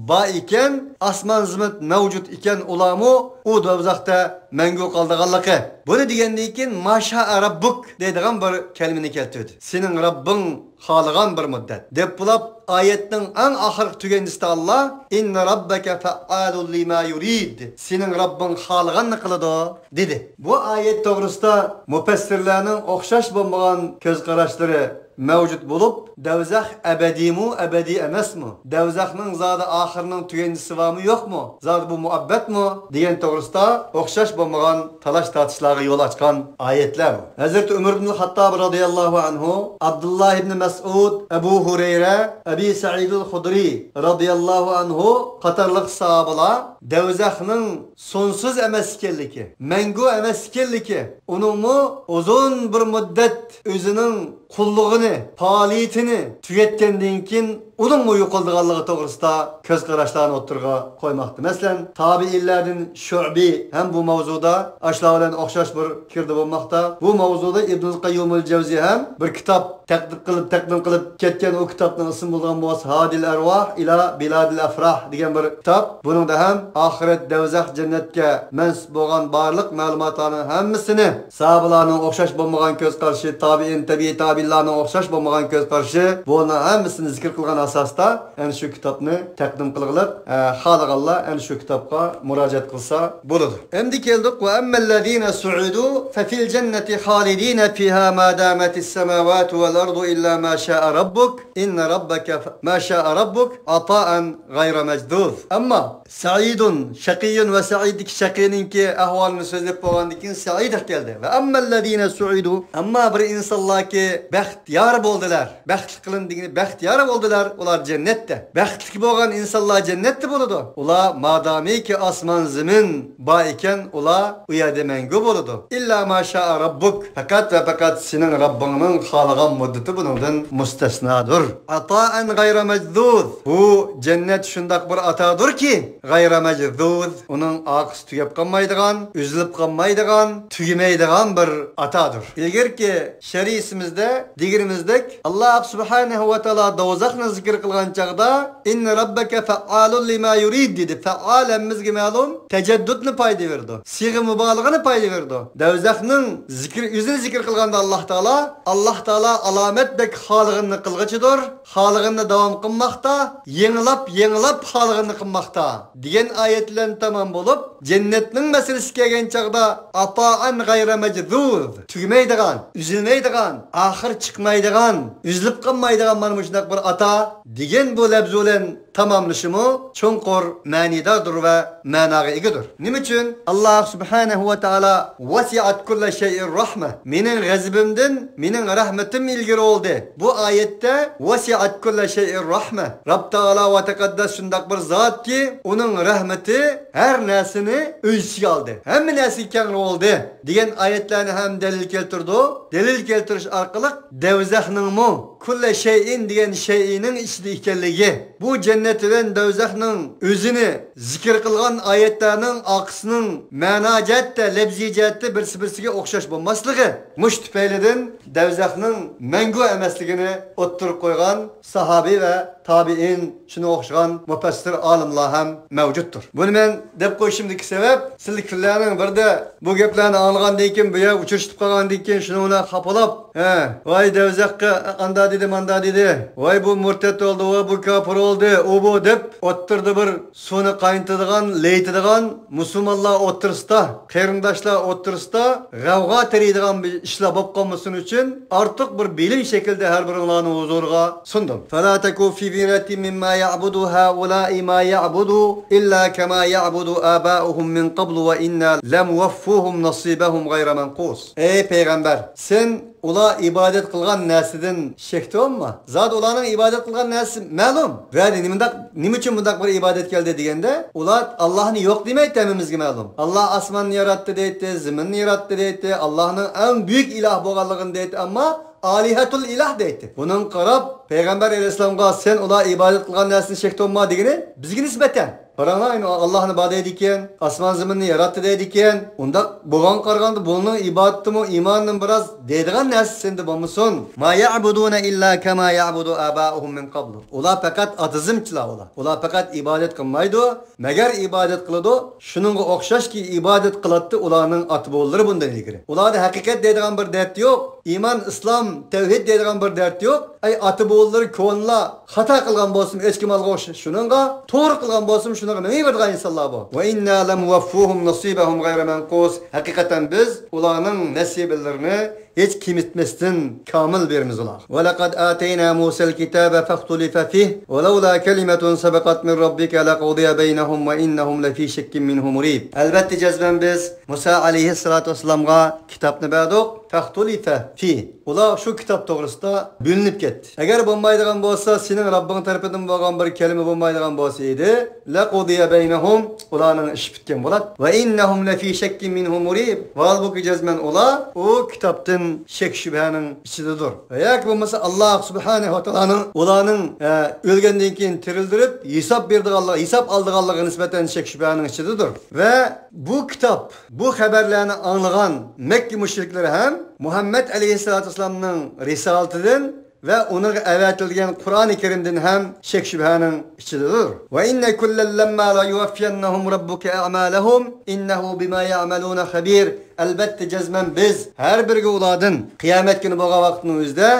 بار ئىكەن، ئاسمان زېمىن مەۋجۇت ئىكەن، ئۇلارمۇ ئۇ دوزاختا مەڭگۈ قالىدىغانلىقى. بۇنى دېگەندىن كېيىن، ما شائە رەببۇك دەيدىغان بىر كەلىمىنى كەلتۈردى. سېنىڭ رەببىڭ خالىغان بىر مۇددەت، دەپ بولۇپ، ئايەتنىڭ ئەڭ ئاخىرقى تۈگەندىسىدە ئاللاھ، ئىننە رەببەكە فەئالۇن لىما يۇرىد، سېنىڭ رەببىڭ خالىغاننى قىلىدۇ، دېدى. بۇ ئايەت توغرىسىدا مۇپەسسىرلەرنىڭ ئوخشاش بولمىغان كۆز قاراشلىرى مەۋجۇت بولۇپ، دەۋزەخ ئەبەدىيمۇ، ئەبەدىي ئەمەسمۇ؟ دەۋزەخنىڭ زادى ئاخىرىنىڭ تۈگەندىسى بارمۇ، يوقمۇ؟ زادى بۇ مۇئەببەتمۇ؟ دېگەن توغرىسىدا ئوخشاش بولمىغان تالاش-تارتىشلارغا يول ئاچقان ئايەتلەر بۇ. ھەزرىتى ئۆمەر ئىبنى خاتتاب رازىياللاھۇ ئەنھۇ، ئابدۇللا ئىبنى مەسئۇد، ئەبۇ ھۇرەيرە، ئەبى سەئىدۇل خۇدرى رازىياللاھۇ ئەنھۇ قاتارلىق ساھابىلار دەۋزەخنىڭ سونسىز ئەمەس ئىكەنلىكى، مەڭگۈ ئەمەس ئىكەنلىكى، ئۇنىڭمۇ ئۇزۇن بىر مۇددەت ئۆزىنىڭ قۇللۇقىنى، پائالىيىتىنى تۈگەتكەندىن كېيىن ئۇنىڭمۇ يوقىلىدىغانلىقى توغرىسىدا كۆز قاراشلارنى ئوتتۇرىغا قويماقتا. مەسىلەن، تابىئىنلاردىن شۇئبى ھەم بۇ ماۋزۇدا ئاشۇلار بىلەن ئوخشاش بىر پىكىردە بولماقتا. بۇ ماۋزۇدا ئىبنۇل قەييۇمۇل جەۋزى ھەم بىر كىتاب تەقدىم قىلىپ، تەقدىم قىلىپ كەتكەن. ئۇ كىتابنىڭ ئىسمى بولىدىغان بولسا، ھادىل ئەرۋاھ ئىلا بىلادىل ئەفراھ دېگەن بىر كىتاب. بۇنىڭدا ھەم ئاخىرەت، دەۋزەخ، جەننەتكە مەنسۇپ بولغان بارلىق مەلۇماتلارنىڭ ھەممىسىنى، ساھابىلارنىڭ ئوخشاش بولمىغان كۆز قارىشى، تابىئىن، تەبىئىي تابىئىنلارنىڭ ئوخشاش بولمىغان كۆز قارىشى، بۇنىڭ ھەممىسىنى زىكىر قىلغان ئاساستا، ئەنە شۇ كىتابنى تەقدىم قىلغىلى، ئە، خالىغانلار ئەنە شۇ كىتابقا مۇراجىئەت قىلسا بولىدۇ. ئەمدى كەلدۇق، ۋە ئەممەللەزىنە سۇئىدۇ فەفىل جەننەتى خالىدىنە فىھا ما دامەتىس سەماۋاتۇ ۋەل ئەرزۇ ئىللا ما شائە رەببۇك، ئىننە رەببەكە فە-، ما شائە رەببۇك ئاتائەن غەيرە مەجدۇز. ئەمما سەئىدۇن، شەقىيۇن ۋە سەئىدتىكى شەقىينىڭكى ئەھۋالىنى سۆزلەپ بولغاندىن كېيىن سەئىدقا كەلدى. ۋە ئەممەللەزىنە سۇئىدۇ، ئەمما بىر ئىنسانلاركى بەختىيار بولدىلار. بەختلىك قىلىندى دېگىنى بەختىيار بولدىلار، ئۇلار جەننەتتە. بەختلىك بولغان ئىنسانلار جەننەتتە بولىدۇ. ئۇلار مادامىكى ئاسمان زېمىن بار ئىكەن، ئۇلار ئۇ يەردە مەڭگۈ بولىدۇ. ئىللا ما شاء رەببۇك، پەقەت ۋە پەقەت سېنىڭ رەببىڭنىڭ خالىغان مۇددىتى بۇنىڭدىن مۇستەسنادۇر. ئاتائەن غەيرە مەجزۇز، بۇ جەننەت شۇنداق بىر ئاتادۇركى، غەيرە مەجزۇز، ئۇنىڭ ئارقىسى تۈگەپ قالمايدىغان، ئۈزۈلۈپ قالمايدىغان، تۈگىمەيدىغان بىر ئاتادۇر. ئىلگىرىكى شەرىئىتىمىزدە دېگىنىمىزدەك، ئاللا سۇبھانەھۇ ۋە تائالا دوزاخنى زىكىر قىلغان چاغدا، ئىننە رەببەكە فەئالۇن لىما يۇرىد دېدى. فەئال ھەممىمىزگە مەلۇم، تەجەددۇدنى پايدا بېرىدۇ. سىيغە مۇبالىغىنى پايدا بېرىدۇ. دوزاخنىڭ زىكرى، ئۆزىنى زىكىر قىلغاندا ئاللا تائالا، ئاللا تائالا ئالامەتتەك خالىغىنىنى قىلغۇچىدۇر. خالىغىنىنى داۋام قىلماقتا، يېڭىلاپ، يېڭىلاپ خالىغىنىنى قىلماقتا دېگەن ئايەت بىلەن تامام بولۇپ، جەننەتنىڭ مەسىلىسى كەلگەن چاغدا، ئاتائەن غەيرە مەجزۇز، تۈگىمەيدىغان، ئۈزۈلمەيدىغان، ئاخىرى چىقمايدىغان، ئۈزۈلۈپ قالمايدىغان مانا مۇشۇنداق بىر ئاتا دېگەن بۇ لەپزى بىلەن تاماملىشىمۇ چوڭقۇر مەنىداردۇر ۋە مەناغا ئىگىدۇر. نېمە ئۈچۈن؟ ئاللا سۇبھانەھۇ ۋە تائالا، ۋەسىئەت كۇللە شەيئىن رەھمە، مېنىڭ غەزىپىمدىن مېنىڭ رەھمىتىم ئىلگىرى بولدى. بۇ ئايەتتە ۋەسىئەت كۇللە شەيئىن رەھمە، رەب تائالا ۋە تەقەددەس شۇنداق بىر زاتكى، ئۇنىڭ رەھمىتى ھەر نەرسىنى ئۆز ئىچىگە ئالدى، ھەممە نەرسىگە كەڭرى بولدى دېگەن ئايەتلەرنى ھەم دەلىل كەلتۈرىدۇ. دەلىل كەلتۈرۈش ئارقىلىق دوزاخنىڭمۇ كۇللە شەيئىن دېگەن شەيئىنىڭ ئىچىدە ئىكەنلىكى، بۇ جەننەت بىلەن دوزاخنىڭ ئۆزىنى زىكىر قىلغان ئايەتلەرنىڭ ئارقىسىنىڭ مەنا جەھەتتە، لەپزىي جەھەتتە بىرسى-بىرسىگە ئوخشاش بولماسلىقى، مۇشۇ تۈپەيلىدىن دوزاخنىڭ مەڭگۈ ئەمەسلىكىنى ئوتتۇرىغا قويغان ساھابى ۋە تابىئىن، شۇنىڭغا ئوخشىغان مۇپەسسىر ئالىملار ھەم مەۋجۇتتۇر. بۇنى مەن دەپ قويۇشۇمدىكى سەۋەب، سىلەر كۈنلەرنىڭ بىرىدە بۇ گەپلەرنى ئاڭلىغاندىن كېيىن، بۇ يەرگە ئۇچرىشىپ قالغاندىن كېيىن، شۇنىڭ بىلەن خاپىلاپ، ھە، ۋاي دوزاخقا ئاندا دېدى، ماندا دېدى، ۋاي بۇ مۇرتەت بولدى، ۋاي بۇ كاپىر بولدى، ئۇ بۇ دەپ، ئوتتۇرىدا بىر سۇنى قاينىتىدىغان، لەيتىدىغان، مۇسۇلمانلار ئوتتۇرىسىدا، قېرىنداشلار ئوتتۇرىسىدا غەۋغا تېرىيدىغان بىر ئىشلار بولۇپ قالمىسۇن ئۈچۈن، ئارتۇق بىر بىلىم شەكلىدە ھەر بىرىڭلارنىڭ ھۇزۇرىغا سۇندۇم. فلا تكوا في مرية مما يعبد هؤلاء ما نعبد إلا كما يعبد آباؤهم من قبل وإنا لموفوهم نصيبهم غير منقوص. ئەي پەيغەمبەر، سەن ئۇلار ئىبادەت قىلغان نەرسىدىن شەكتە بولما. زادى ئۇلارنىڭ ئىبادەت قىلغان نەرسىسى مەلۇم. ۋەدە نېمىنداق، نېمە ئۈچۈن بۇنداق بىر ئىبادەت كەلدى دېگەندە، ئۇلار ئاللاھنى يوق دېمەيتتى، ھەممىمىزگە مەلۇم. ئاللاھ ئاسماننى ياراتتى دەيتتى، زېمىننى ياراتتى دەيتتى، ئاللاھنىڭ ئەڭ بۈيۈك ئىلاھ بولغانلىقىنى دەيتتى، ئەمما ئالىھەتۇل ئىلاھ دەيتتى. بۇنىڭغا قاراپ، پەيغەمبەر ئەلەيھىسسالامغا سەن ئۇلار ئىبادەت قىلغان نەرسىدىن شەكتە بولما دېگىنى بىزگە نىسبەتەن. قاراڭلار، ئەمدى ئاللاھنى بار دەيدىكەن، ئاسمان زېمىننى ياراتتى دەيدىكەن. ئۇنداق بولغان قارىغاندا بۇنىڭ ئىبادىتىمۇ، ئىمانىمۇ بىراز دەيدىغان نەرسە سەندە بولمىسۇن. ما يعبدون إلا كما يعبد آباؤهم من قبل. ئۇلار پەقەت ئاتىزمچىلار ئۇلار. ئۇلار پەقەت ئىبادەت قىلمايدۇ، مەگەر ئىبادەت قىلىدۇ، شۇنىڭغا ئوخشاشكى ئىبادەت قىلاتتى ئۇلارنىڭ ئاتا-بوۋىلىرى بۇندىن ئىلگىرى. ئۇلاردا ھەقىقەت دەيدىغان بىر دەرد يوق، ئىمان، ئىسلام، تەۋھىد دەيدىغان بىر دەرد يوق. ئەي ئاتا-بوۋىلىرى كونىلار خاتا قىلغان بولسىمۇ، ھېچكىم ئالغا ئوخشاش شۇنىڭغا، توغرا قىلغان بولسىمۇ شۇنىڭغا مېڭىۋېرىدىغان ئىنسانلار بۇ. وإنا لموفوهم نصيبهم غير منقوص. ھەقىقەتەن بىز ئۇلارنىڭ نەسىبىلىرىنى ھېچ كېمىتمەستىن كامىل بېرىمىز ئۇلارغا. ولقد آتينا موسى الكتاب فاختلف فيه ولولا كلمة سبقت من ربك لقضي بينهم وإنهم لفي شك منه مريب. ئەلۋەتتە جەزمەن بىز مۇسا ئەلەيھىسسالاتۇ ۋەسسالامغا كىتابنى بەردۇق. فاختلف فيه. ئۇلار شۇ كىتاب توغرىسىدا بۆلۈنۈپ كەتتى. ئەگەر بولمايدىغان بولسا، سېنىڭ رەببىڭ تەرىپىدىن بولغان بىر كەلىمە بولمايدىغان بولسا ئىدى، لقضي بينهم، ئۇلارنىڭ ئىشى پۈتكەن بولاتتى. وإنهم لفي شك منه مريب. ۋاھالبۇكى جەزمەن ئۇلار ئۇ كىتابتىن شەك-شۈبھەنىڭ ئىچىدىدۇر. ۋە ياكى بولمىسا ئاللا سۇبھانەھۇ ۋە تائالانىڭ ئۇلارنىڭ، ئە، ئۆلگەندىن كېيىن تىرىلدۈرۈپ ھېساب بېرىدىغانلىقى، ھېساب ئالىدىغانلىقىغا نىسبەتەن شەك-شۈبھەنىڭ ئىچىدىدۇر. ۋە بۇ كىتاب، بۇ خەۋەرلەرنى ئاڭلىغان مەككە مۇشرىكلىرى ھەم مۇھەممەد ئەلەيھىسسالاتۇ ۋەسسالامنىڭ رىسالىتىدىن ۋە ئۇنىڭغا ئەۋەتىلگەن قۇرئانى كەرىمدىن ھەم شەك-شۈبھەنىڭ ئىچىدىدۇر. وإن كلا لما ليوفينهم ربك أعمالهم إنه بما يعملون خبير. ئەلۋەتتە جەزمەن بىز ھەر بىرىگە ئۇلاردىن قىيامەت كۈنى بولغان ۋاقىتنىڭ ئۆزىدە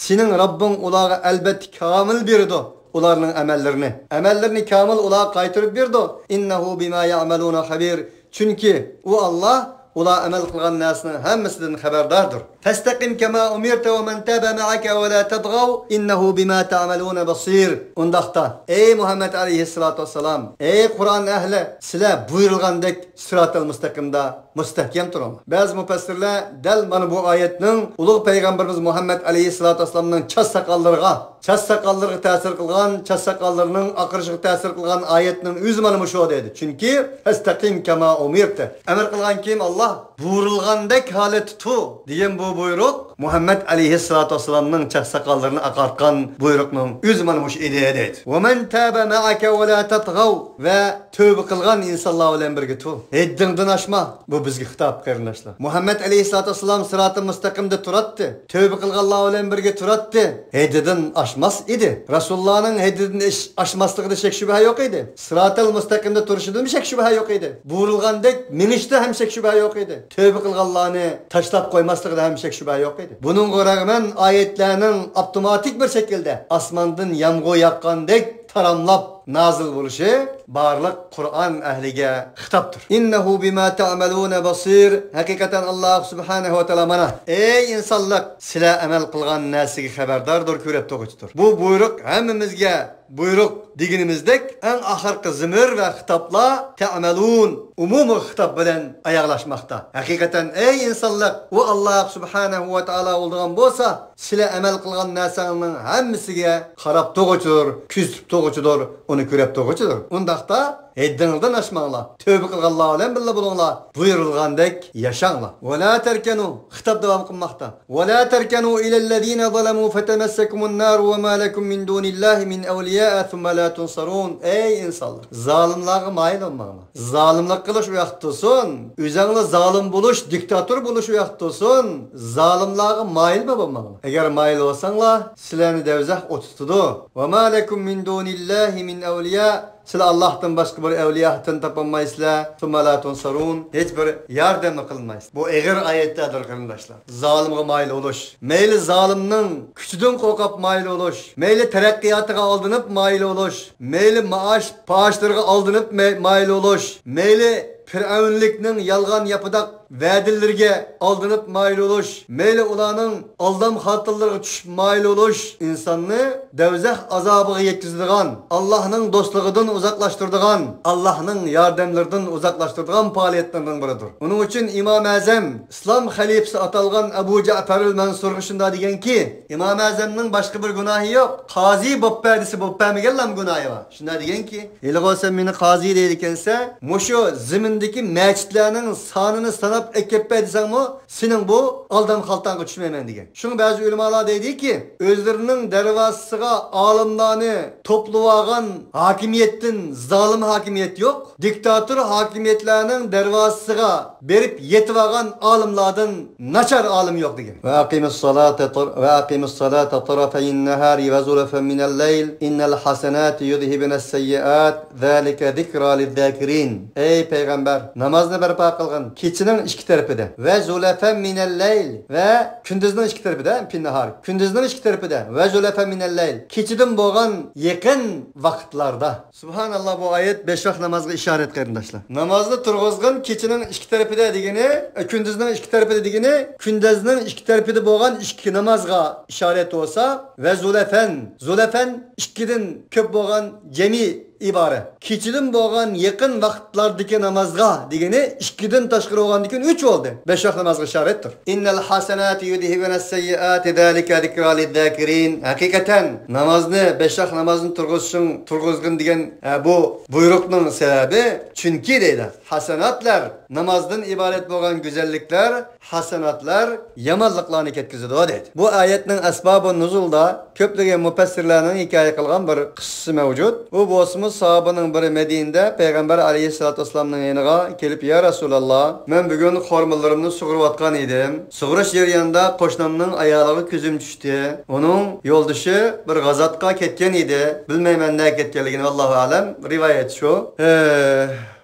سېنىڭ رەببىڭ ئۇلارغا ئەلۋەتتە كامىل بېرىدۇ ئۇلارنىڭ ئەمەللىرىنى. ئەمەللىرىنى كامىل ئۇلارغا قايتۇرۇپ بېرىدۇ. إنه بما يعملون خبير. چۈنكى ئۇ ئاللا ئۇلار ئەمەل قىلغان نەرسىنىڭ ھەممىسىدىن خەۋەرداردۇر. فاستقم كما أمرت ومن تاب معك ولا تطغوا إنه بما تعملون بصير. ئۇنداقتا، ئەي مۇھەممەد ئەلەيھىسسالاتۇ ۋەسسالام، ئەي قۇرئان ئەھلى، سىلەر بۇيرۇلغاندەك سىراتىل مۇستەقىمدا مۇستەھكەم تۇرۇڭلار. بەزى مۇپەسسىرلەر دەل مانا بۇ ئايەتنىڭ ئۇلۇغ پەيغەمبىرىمىز مۇھەممەد ئەلەيھىسسالاتۇ ۋەسسالامنىڭ چاچ ساقاللىرىغا، چاچ ساقاللىرىغا تەسىر قىلغان، چاچ ساقاللىرىنىڭ ئاقىرىشىغا تەسىر قىلغان ئايەتنىڭ ئۆزى مانا مۇشۇ دەيدۇ. چۈنكى، فەستەقىم كەما ئۇمىرتە. ئەمر قىلغان كىم؟ ئاللا. بۇيرۇلغاندەك ھالەتتە تۇر دېگەن بۇ بۇيرۇق مۇھەممەد ئەلەيھىسسالاتۇ ۋەسسالامنىڭ چاچ ساقاللىرىنى ئاقارتقان بۇيرۇقنىڭ ئۆزى مانا مۇشۇ ئىدىيە دەيدۇ. ۋەمەن تابە مەئەكە ۋەلا تەتغەۋ، ۋە تۆبە قىلغان ئىنسانلار بىلەن بىرگە تۇر. ھەددىڭدىن ئاشما. بۇ بىزگە خىتاب، قېرىنداشلار. مۇھەممەد ئەلەيھىسسالاتۇ ۋەسسالام سىراتىل مۇستەقىمدە تۇراتتى. تۆبە قىلغانلار بىلەن بىرگە تۇراتتى. ھەددىدىن ئاشماس ئىدى. رەسۇلۇللانىڭ ھەددىدىن ئېش-، ئاشماسلىقىدا شەك شۈبھە يوق ئىدى. سىراتىل مۇستەقىمدا تۇرۇشىدىمۇ شەك شۈبھە يوق ئىدى. بۇيرۇلغاندەك مېڭىشتا ھەم شەك شۈبھە يوق ئىدى. تۆبە قىلغانلارنى تاشلاپ قويماسلىقىدا ھەم شەك شۈبھە يوق ئىدى. بۇنىڭغا رەغمەن ئايەتلەرنىڭ ئاپتوماتىك بىر شەكىلدە ئاسماندىن يامغۇر ياغقاندەك تاراملاپ نازىل بولۇشى بارلىق قۇرئان ئەھلىگە خىتابتۇر. ئىننەھۇ بىما تەئمەلۇنە بەسىر. ھەقىقەتەن ئاللا سۇبھانەھۇ ۋە تائالا مانا، ئەي ئىنسانلار، سىلەر ئەمەل قىلغان نەرسىگە خەۋەرداردۇر، كۆرۈپ تۇرغۇچىدۇر. بۇ بۇيرۇق ھەممىمىزگە بۇيرۇق دېگىنىمىزدەك، ئەڭ ئاخىرقى زىمىر ۋە خىتابلار تەئمەلۇن، ئومۇمىي خىتاب بىلەن ئاياغلاشماقتا. ھەقىقەتەن، ئەي ئىنسانلار، ئۇ ئاللا سۇبھانەھۇ ۋە تائالا بولىدىغان بولسا، سىلەر ئەمەل قىلغان نەرسەڭنىڭ ھەممىسىگە قاراپ تۇرغۇچىدۇر، كۆزىتىپ تۇرغۇچىدۇر، ئۇنى كۆرۈپ تۇرغۇچىدۇر. ئۇنداقتا ھەددىڭىزدىن ئاشماڭلار، تۆبە قىلغانلار بىلەن بىللە بولۇڭلار، بۇيرۇلغاندەك ياشاڭلار. ۋەلا تەركەنۇ، خىتاب داۋام قىلماقتا. ۋەلا تەركەنۇ ئىلەللەزىنە زەلەمۇ فەتەمەسسەكۇمۇننارۇ ۋەما لەكۇم مىن دۇنىللاھى مىن ئەۋلىيائە سۇممە لا تۇنسارۇن. ئەي ئىنسانلار، زالىملارغا مايىل بولماڭلار. زالىملىق قىلىش ئۇ ياقتا تۇرسۇن، ئۆزۈڭلار زالىم بولۇش، دىكتاتور بولۇش ئۇ ياقتا تۇرسۇن، زالىملارغا مايىلمۇ بولماڭلار. ئەگەر مايىل بولساڭلار، سىلەرنى دەۋزەخ ئوتى تۇتىدۇ. ۋەما لەكۇم مىن دۇنىللاھى مىن ئەۋلىيا، سىلەر ئاللاھتىن باشقا بىر ئەۋلىيا تىن تاپالمايسىلەر. سۇممە لا تۇنسارۇن، ھېچ بىر ياردەممۇ قىلمايسىلەر. بۇ ئېغىر ئايەتلەردۇر، قېرىنداشلار. زالىمغا مايىل بولۇش، مەيلى زالىمنىڭ كۈچىدىن قورقۇپ مايىل بولۇش، مەيلى تەرەققىياتىغا ئالدىنىپ مايىل بولۇش، مەيلى مائاش پائاشلىرىغا ئالدىنىپ مەي-، مايىل بولۇش، مەيلى پىرئەۋنلىكنىڭ يالغان ياپىداق ۋەدىلىرىگە ئالدىنىپ مايىل بولۇش، مەيلى ئۇلارنىڭ ئالدام خالتىلىرىغا چۈشۈپ مايىل بولۇش ئىنساننى دەۋزەخ ئازابىغا يەتكۈزىدىغان، ئاللاھنىڭ دوستلۇقىدىن ئۇزاقلاشتۇرىدىغان، ئاللاھنىڭ ياردەملىرىدىن ئۇزاقلاشتۇرىدىغان پائالىيەتلەرنىڭ بىرىدۇر. ئۇنىڭ ئۈچۈن ئىمام ئەزەم، ئىسلام خەلىپىسى ئاتالغان ئەبۇ جەئپەرىل مەنسۇرغا شۇنداق دېگەنكى، ئىمام ئەزەمنىڭ باشقا بىر گۇناھى يوق. قازى بوپپە دېسە بوپپەمىگەنلام گۇناھى بار. شۇنداق دېگەنكى، ھېلىغۇ سەن مېنى قازى دەيدىكەنسەن، مۇشۇ زېمىندىكى مەچىتلەرنىڭ سانىنى ساناپ ئەكەپپە دېسەڭمۇ، سېنىڭ بۇ ئالدام خالتاڭغا چۈشمەيمەن دېگەن. شۇڭا بەزى ئۆلىمالار دەيدىكى، ئۆزلىرىنىڭ دەرۋازىسىغا ئالىملارنى توپلىۋالغان ھاكىمىيەتتىن زالىم ھاكىمىيەت يوق. دىكتاتور ھاكىمىيەتلەرنىڭ دەرۋازىسىغا بېرىپ يېتىۋالغان ئالىملاردىن ناچار ئالىم يوق دېگەن. ۋە ئەقىمۇس سالاتا تەر-، ۋە ئەقىمۇس سالاتا تەرەفەيىن نەھارى ۋە زۇلەفەن مىنەل لەيل، ئىننەل ھەسەناتى يۇزھىبنەس سەييىئات، زالىكە زىكرا لىززاكىرىن. ئەي پەيغەمبەر، نامازنى بەرپا قىلغىن، كېچىنىڭ ئىككى تەرىپىدە، ۋە زۇلەفەن مىنەل لەيل، ۋە كۈندۈزنىڭ ئىككى تەرىپىدە، پىننەھار، كۈندۈزنىڭ ئىككى تەرىپىدە، ۋە زۇلەفەن مىنەل لەيل، كېچىدىن بولغان يېقىن ۋاقىتلاردا. سۇبھاناللا، بۇ ئايەت بەش ۋاق نامازغا ئىشارەت، قېرىنداشلار. نامازنى تۇرغۇزغىن، كېچىنىڭ ئىككى تەرىپىدە دېگىنى، ئە، كۈندۈزنىڭ ئىككى تەرىپىدە دېگىنى، كۈندۈزنىڭ ئىككى تەرىپىدە بولغان ئىككى نامازغا ئىشارەت بولسا، ۋە زۇلەفەن، زۇلەفەن ئىككىدىن كۆپ بولغان جەمئىي ئىبارە. كېچىدىن بولغان يېقىن ۋاقىتلاردىكى نامازغا دېگىنى ئىككىدىن تاشقىرى بولغاندىكىن ئۈچ بولدى. بەش ۋاق نامازغا ئىشارەتتۇر. ئىننەل ھەسەناتى يۇزھىبنەس سەييىئاتى زالىكە زىكرا لىززاكىرىن. ھەقىقەتەن نامازنى، بەش ۋاق نامازنى تۇرغۇزۇشۇڭ، تۇرغۇزغىن دېگەن، ئە، بۇ بۇيرۇقنىڭ سەۋەبى، چۈنكى دەيدۇ، ھەسەناتلار، نامازدىن ئىبارەت بولغان گۈزەللىكلەر، ھەسەناتلار يامانلىقلارنى كەتكۈزىدۇ دەيدۇ. بۇ ئايەتنىڭ ئەسبابۇ نۇزۇلدا كۆپلىگەن مۇپەسسىرلەرنىڭ ھېكايە قىلغان بىر قىسسىسى مەۋجۇت. ئۇ بولسىمۇ ساھابىنىڭ بىرى مەدىنىدە پەيغەمبەر ئەلەيھىسسالاتۇ ۋەسسالامنىڭ يېنىغا كېلىپ، يا رەسۇلاللا، مەن بۈگۈن خورمىلىرىمنى سۇغۇرۇۋاتقان ئىدىم. سۇغۇرۇش جەريانىدا قوشنامنىڭ ئايالىغا كۆزۈم چۈشتى. ئۇنىڭ يولدىشى بىر غازاتقا كەتكەن ئىدى. بىلمەيمەن نەگە كەتكەنلىكىنى، ۋاللاھۇ ئەلەم، رىۋايەت شۇ.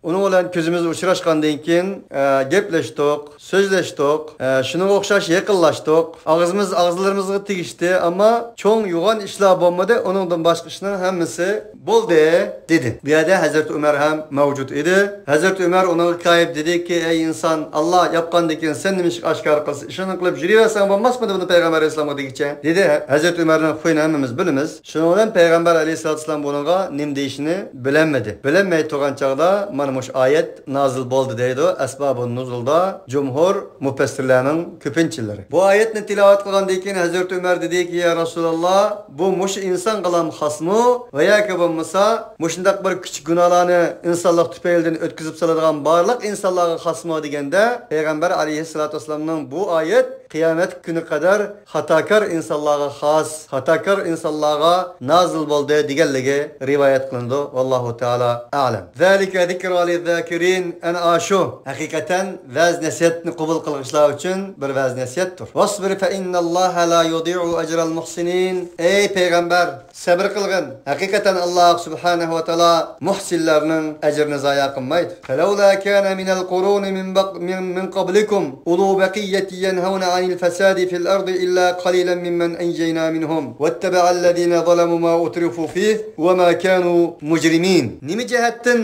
ئۇنىڭ بىلەن كۆزىمىز ئۇچراشقاندىن كېيىن، ئە، گەپلەشتۇق، سۆزلەشتۇق، ئە، شۇنىڭغا ئوخشاش يېقىنلاشتۇق. ئاغزىمىز ئاغزىلىرىمىزغا تېگىشتى، ئەمما چوڭ يوغان ئىشلار بولمىدى. ئۇنىڭدىن باشقا ئىشنىڭ ھەممىسى بولدى، دېدى. بۇ يەردە ھەزرىتى ئۆمەر ھەم مەۋجۇت ئىدى. ھەزرىتى ئۆمەر ئۇنىڭغا كايىپ دېدىكى، ئەي ئىنسان، ئاللا ياپقاندىن كېيىن سەن نېمىشقا ئاشكارا قىلسا، ئىشىڭنى قىلىپ يۈرۈۋەرسەڭ بولماسمىدى بۇنى پەيغەمبەر ئەلەيھىسسالامغا دېگۈچە؟ دېدى. ھەزرىتى ئۆمەرنىڭ خۇيىنى ھەممىمىز بىلىمىز. شۇنىڭ بىلەن پەيغەمبەر ئەلەيھىسسالاتۇ ۋەسسالام بۇنىڭغا نېمە دېيىشىنى بىلەلمىدى. بىلەلمەي تۇرغان چاغدا مانا مۇشۇ ئايەت نازىل بولدى دەيدۇ ئەسبابۇن نۇزۇلدا جۇمھۇر مۇپەسسىرلەرنىڭ كۆپىنچىلىرى. بۇ ئايەتنى تىلاۋەت قىلغاندىن كېيىن ھەزرىتى ئۆمەر دېدىكى، يا رەسۇلاللا، بۇ مۇشۇ ئىنسانغىلام خاسمۇ ۋە ياكى بولمىسا مۇشۇنداق بىر كىچىك گۇناھلارنى ئىنسانلىق تۈپەيلىدىن ئۆتكۈزۈپ سالىدىغان بارلىق ئىنسانلارغا خاسمۇ دېگەندە، پەيغەمبەر ئەلەيھىسسالاتۇ ۋەسسالامنىڭ بۇ ئايەت قىيامەت كۈنى قەدەر خاتاكار ئىنسانلارغا خاس، خاتاكار ئىنسانلارغا نازىل بولدى دېگەنلىكى رىۋايەت قىلىنىدۇ. ۋاللاھۇ تائالا ئەلەم. زالىكە زىكرا لىززاكىرىن. ئەنە ئاشۇ ھەقىقەتەن ۋەز نەسىھەتنى قوبۇل قىلغۇچىلار ئۈچۈن بىر ۋەز نەسىھەتتۇر. ۋەسبىر فەئىننەللاھە لا يۇدىئۇ ئەجرەل مۇھسىنىن. ئەي پەيغەمبەر، سەبرى قىلغىن. ھەقىقەتەن ئاللاھ سۇبھانەھۇ ۋە تائالا مۇھسىنلارنىڭ ئەجرىنى زايا قىلمايدۇ. فەلەۋلا كانە مىنەل قۇرۇنى مىن بەق-، مىن، مىن قەبلىكۇم ئۇلۇ بەقىييەتىن يەنھەونە ئەنىل فەسادى فىل ئەردى ئىللا قەلىلەن مىممەن ئەنجەينا مىنھۇم ۋەتتەبەئەللەزىنە زەلەمۇ ما ئۇترىفۇ فىھ ۋەما كانۇ مۇجرىمىن. نېمە جەھەتتىن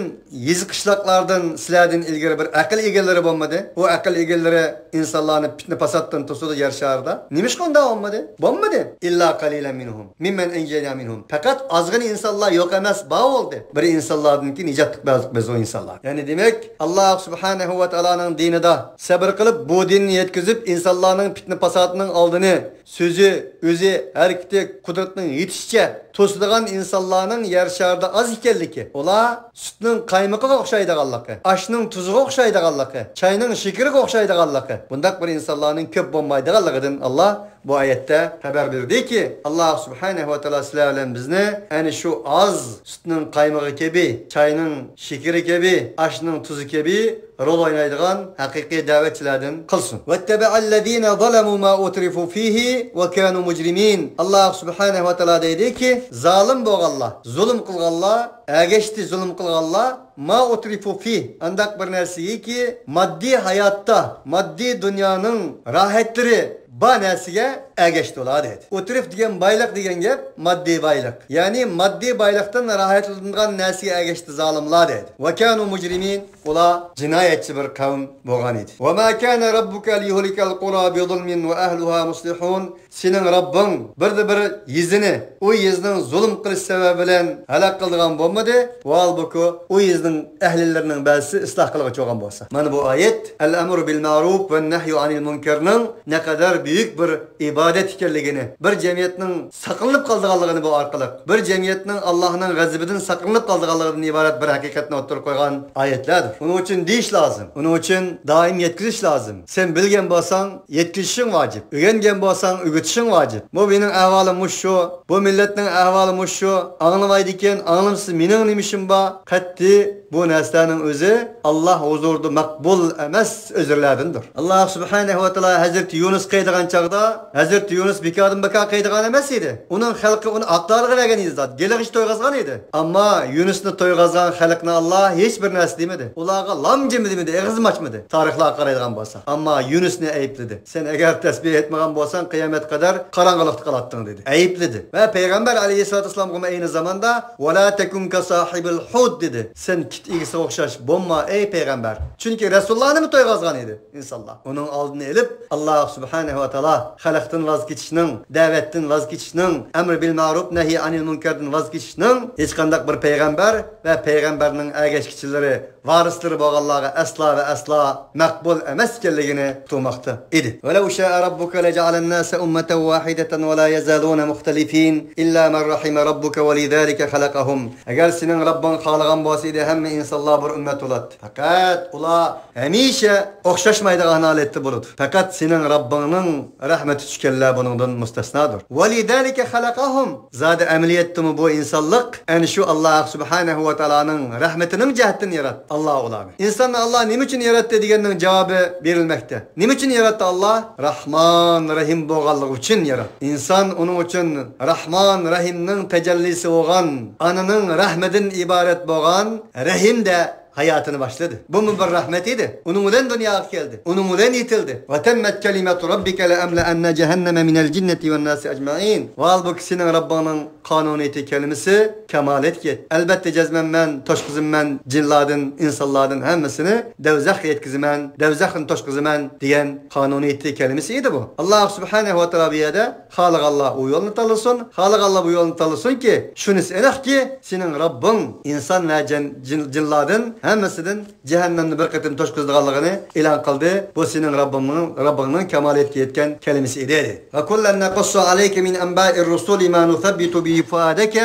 يېزا قىشلاقلاردىن سىلەردىن ئىلگىرى بىر ئەقىل ئىگىلىرى بولمىدى؟ ئۇ ئەقىل ئىگىلىرى ئىنسانلارنى پىتنە پاساتتىن توسىدۇ يەر شارىدا. نېمىشقا ئۇنداق بولمىدى؟ بولمىدى. ئىللا قەلىلەن مىنھۇم مىممەن ئەنجەينا مىنھۇم. پەقەت ئازغىنە ئىنسانلار يوق ئەمەس، بار بولدى. بىر ئىنسانلاردىنكى نىجات بەردۇق بىز ئۇ ئىنسانلار. يەنى دېمەك، ئاللاھ سۇبھانەھۇ ۋە تائالانىڭ دىنىدا سەبر قىلىپ، بۇ دىننى يەتكۈزۈپ، ئىنسانلارنىڭ پىتنە پاساتىنىڭ ئالدىنى سۆزى، ئۆزى، ھەرىكىتى، قۇدرىتىنىڭ يېتىشىچە توسىدىغان ئىنسانلارنىڭ يەر شارىدا ئاز ئىكەنلىكى، ئۇلار سۈتنىڭ قايمىقىغا ئوخشايدىغانلىقى، ئاشنىڭ تۇزىغا ئوخشايدىغانلىقى، چاينىڭ شېكىرىگە ئوخشايدىغانلىقى، بۇنداق بىر ئىنسانلارنىڭ كۆپ بولمايدىغانلىقىدىن ئاللاھ بۇ ئايەتتە خەۋەر بېرىدۇكى، ئاللاھ سۇبھانەھۇ ۋە تائالا سىلەر بىلەن بىزنى ئەنە شۇ ئاز سۈتنىڭ قايمىقى كەبى، چاينىڭ شېكىرى كەبى، ئاشنىڭ تۇزى كەبى رول ئوينايدىغان ھەقىقىي دەۋەتچىلەردىن قىلسۇن. ۋەتتەبەئەللەزىنە زەلەمۇ ما ئۇترىفۇ فىھى ۋە كانۇ مۇجرىمىن. ئاللاھ سۇبھانەھۇ ۋە تائالا دەيدۇكى، زالىم بولغانلار، زۇلۇم قىلغانلار، ئەگەشتى زۇلۇم قىلغانلار، ما ئۇترىفۇ فىھ، ئانداق بىر نەرسىگىكى، ماددىي ھاياتتا، ماددىي دۇنيانىڭ راھەتلىرى بار نەرسىگە ئەگەشتى ئۇلار دەيدۇ. ئۇترىف دېگەن بايلىق دېگەن گەپ، ماددىي بايلىق. يەنى ماددىي بايلىقتىن راھەتلىنىدىغان نەرسىگە ئەگەشتى زالىملار دەيدۇ. ۋە كانۇ مۇجرىمىن، ئۇلار جىنايەتچى بىر قەۋم بولغان ئىدى. ۋە ما كانە رەببۇكە لىيۇھلىكەل قۇرا بىزۇلمىن ۋە ئەھلۇھا مۇسلىھۇن. سېنىڭ رەببىڭ بىردە بىر يېزىنى، ئۇ يېزىنىڭ زۇلۇم قىلىش سەۋەبى بىلەن ھالاك قىلىدىغان بولمىدى. ۋە ھالبۇكى، ئۇ يېزىنىڭ ئەھلىلىرىنىڭ بەزىسى ئىسلاھ قىلغۇچى بولغان بولسا. مانا بۇ ئايەت، ئەل ئەمرۇ بىل مەرۇف ۋە نەھيۇ ئانىل مۇنكەرنىڭ نەقەدەر بۈيۈك بىر ئىبادەت ئىكەنلىكىنى، بىر جەمئىيەتنىڭ ساقلىنىپ قالىدىغانلىقىنى بۇ ئارقىلىق، بىر جەمئىيەتنىڭ ئاللاھنىڭ غەزىپىدىن ساقلىنىپ قالىدىغانلىقىدىن ئىبارەت بىر ھەقىقەتنى ئوتتۇرىغا قويغان ئايەتلەردۇر. ئۇنىڭ ئۈچۈن دېيىش لازىم. ئۇنىڭ ئۈچۈن دائىم يەتكۈزۈش لازىم. سەن بىلگەن بولساڭ، يەتكۈزۈشۈڭ ۋاجىپ. ئۆگەنگەن بولساڭ، ئۆگىتىشىڭ ۋاجىپ. بۇ مېنىڭ ئەھۋالىم مۇشۇ، بۇ مىللەتنىڭ ئەھۋالى مۇشۇ، ئاڭلىمايدىكەن، ئاڭلىمىسا مېنىڭ نېمە ئىشىم بار؟ قەتئىي بۇ نەرسىلەرنىڭ ئۆزى ئاللاھ ھۇزۇرىدا مەقبۇل ئەمەس ئۆزرلەردىندۇر. ئاللاھ سۇبھانەھۇ ۋە تائالا ھەزرىتى يۇنۇس قېيىدىغان چاغدا، ھەزرىتى يۇنۇس بىكاردىن بىكار قېيىدىغان ئەمەس ئىدى. ئۇنىڭ خەلقى ئۇنى ئاقلارغا بەرگەن ئىدى زات، گېلىغىچە تويغازغان ئىدى. ئەمما يۇنۇسنى تويغازغان خەلقنى ئاللاھ ھېچ بىر نەرسە دېمىدى. ئۇلارغا لامجىم دېمىدى، ئېغىزمۇ ئاچمىدى. تارىخلارغا قارايدىغان بولسا. ئەمما يۇنۇسنى ئەيىبلىدى. سەن ئەگەر تەسبىھ ئېيتمىغان بولساڭ، قىيامەت قەدەر قاراڭغۇلۇقتا قالاتتىڭ، دېدى. ئەيىبلىدى. ۋە پەيغەمبەر ئەلەيھىسسالاتۇ ۋەسسالامغىمۇ ئەينى زاماندا، ۋەلا تەكۇن كەساھىبىل ھۇت، دېدى. سەن كىت ئىگىسىگە ئوخشاش بولما، ئەي پەيغەمبەر. چۈنكى رەسۇلۇللانىمۇ تويغازغان ئىدى ئىنسانلار. ئۇنىڭ ئالدىنى ئېلىپ، ئاللاھ سۇبھانەھۇ ۋە تائالا خەلقتىن ۋاز كېچىشنىڭ، دەۋەتتىن ۋاز كېچىشنىڭ، ئەمر بىل مەرۇپ، نەھي ئانىل مۇنكەردىن ۋاز كېچىشنىڭ ھېچقانداق بىر پەيغەمبەر ۋە پەيغەمبەرنىڭ ئەگەشكۈچىلىرى، ۋارىسلىرى بولغانلارغا ئەسلا ۋە ئەسلا مەقبۇل ئەمەس ئىكەنلىكىنى ئۇقتۇرماقتا ئىدى. ولو شاء ربك لجعل الناس أمة واحدة ولا يزالون مختلفين إلا من رحم ربك ولذلك خلقهم. ئەگەر سېنىڭ رەببىڭ خالىغان بولسا ئىدى، ھەممە ئىنسانلار بىر ئۈممەت بولاتتى. پەقەت ئۇلار ھەمىشە ئوخشاشمايدىغان ھالەتتە بولىدۇ. پەقەت سېنىڭ رەببىڭنىڭ رەھمىتى چۈشكەنلەر بۇنىڭدىن مۇستەسنادۇر. ولذلك خلقهم. زادى ئەمەلىيەتتىمۇ بۇ ئىنسانلىق ئەنە شۇ ئاللاھ سۇبھانەھۇ ۋە تائالانىڭ رەھمىتىنىڭ جەھەتتىن ياراتتى ئاللاھ ئۇلارنى. ئىنساننى ئاللاھ نېمە ئۈچۈن ياراتتى دېگەننىڭ جاۋابى بېرىلمەكتە. نېمە ئۈچۈن ياراتتى ئاللاھ؟ رەھمان، رەھىم بولغانلىقى ئۈچۈن ياراتتى. ئىنسان ئۇنىڭ ئۈچۈن رەھمان، رەھىمنىڭ تەجەللىسى بولغان، ئانىنىڭ رەھمىدىن ئىبارەت بولغان رەھىمدە ھاياتىنى باشلىدى. بۇمۇ بىر رەھمەت ئىدى. ئۇنىڭ بىلەن دۇنياغا كەلدى. ئۇنىڭ بىلەن يېتىلدى. وتمت كلمة ربك لأملأن جهنم من الجنة والناس أجمعين. ۋاھالبۇكى، سېنىڭ رەببىڭنىڭ قانۇنىيىتى، كەلىمىسى كامالەتكە يەتتى. ئەلبەتتە، جەزمەن مەن توشقۇزىمەن جىنلاردىن، ئىنسانلاردىن ھەممىسىنى دوزاخقا يەتكۈزىمەن، دوزاختىن توشقۇزىمەن دېگەن قانۇنىيىتى، كەلىمىسى ئىدى بۇ. ئاللاھ سۇبھانەھۇ ۋە تائالا بۇ يەردە خالىغانلار ئۇ يولنى تاللىسۇن، خالىغانلار بۇ يولنى تاللىسۇنكى، شۇنىسى ئېنىقكى، سېنىڭ رەببىڭ ئىنسان ۋە جەن-، جىن-، جىنلاردىن ھەممىسىدىن جەھەننەمنى بىر قېتىم توشقۇزىدىغانلىقىنى ئېلان قىلدى. بۇ سېنىڭ رەببىڭنىڭ، رەببىڭنىڭ كامالىيەتكە يەتكەن كەلىمىسى ئىدى، دېدى. وكلا نقص عليك من أنباء الرسل ما نثبت به فؤادك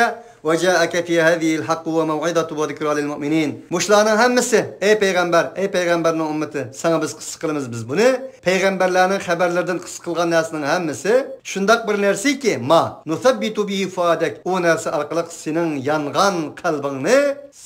وجاءك في هذه الحق وموعظة وذكرى للمؤمنين. مۇشۇلارنىڭ ھەممىسى، ئەي پەيغەمبەر، ئەي پەيغەمبەرنىڭ ئۈممىتى، ساڭا بىز قىسسە قىلىمىز بىز بۇنى. پەيغەمبەرلەرنىڭ خەبەرلىرىدىن قىسسە قىلغان نەرسىنىڭ ھەممىسى شۇنداق بىر نەرسىكى، ما نۇسەببىتۇ بىھى فۇئادەك، ئۇ نەرسە ئارقىلىق سېنىڭ يانغان قەلبىڭنى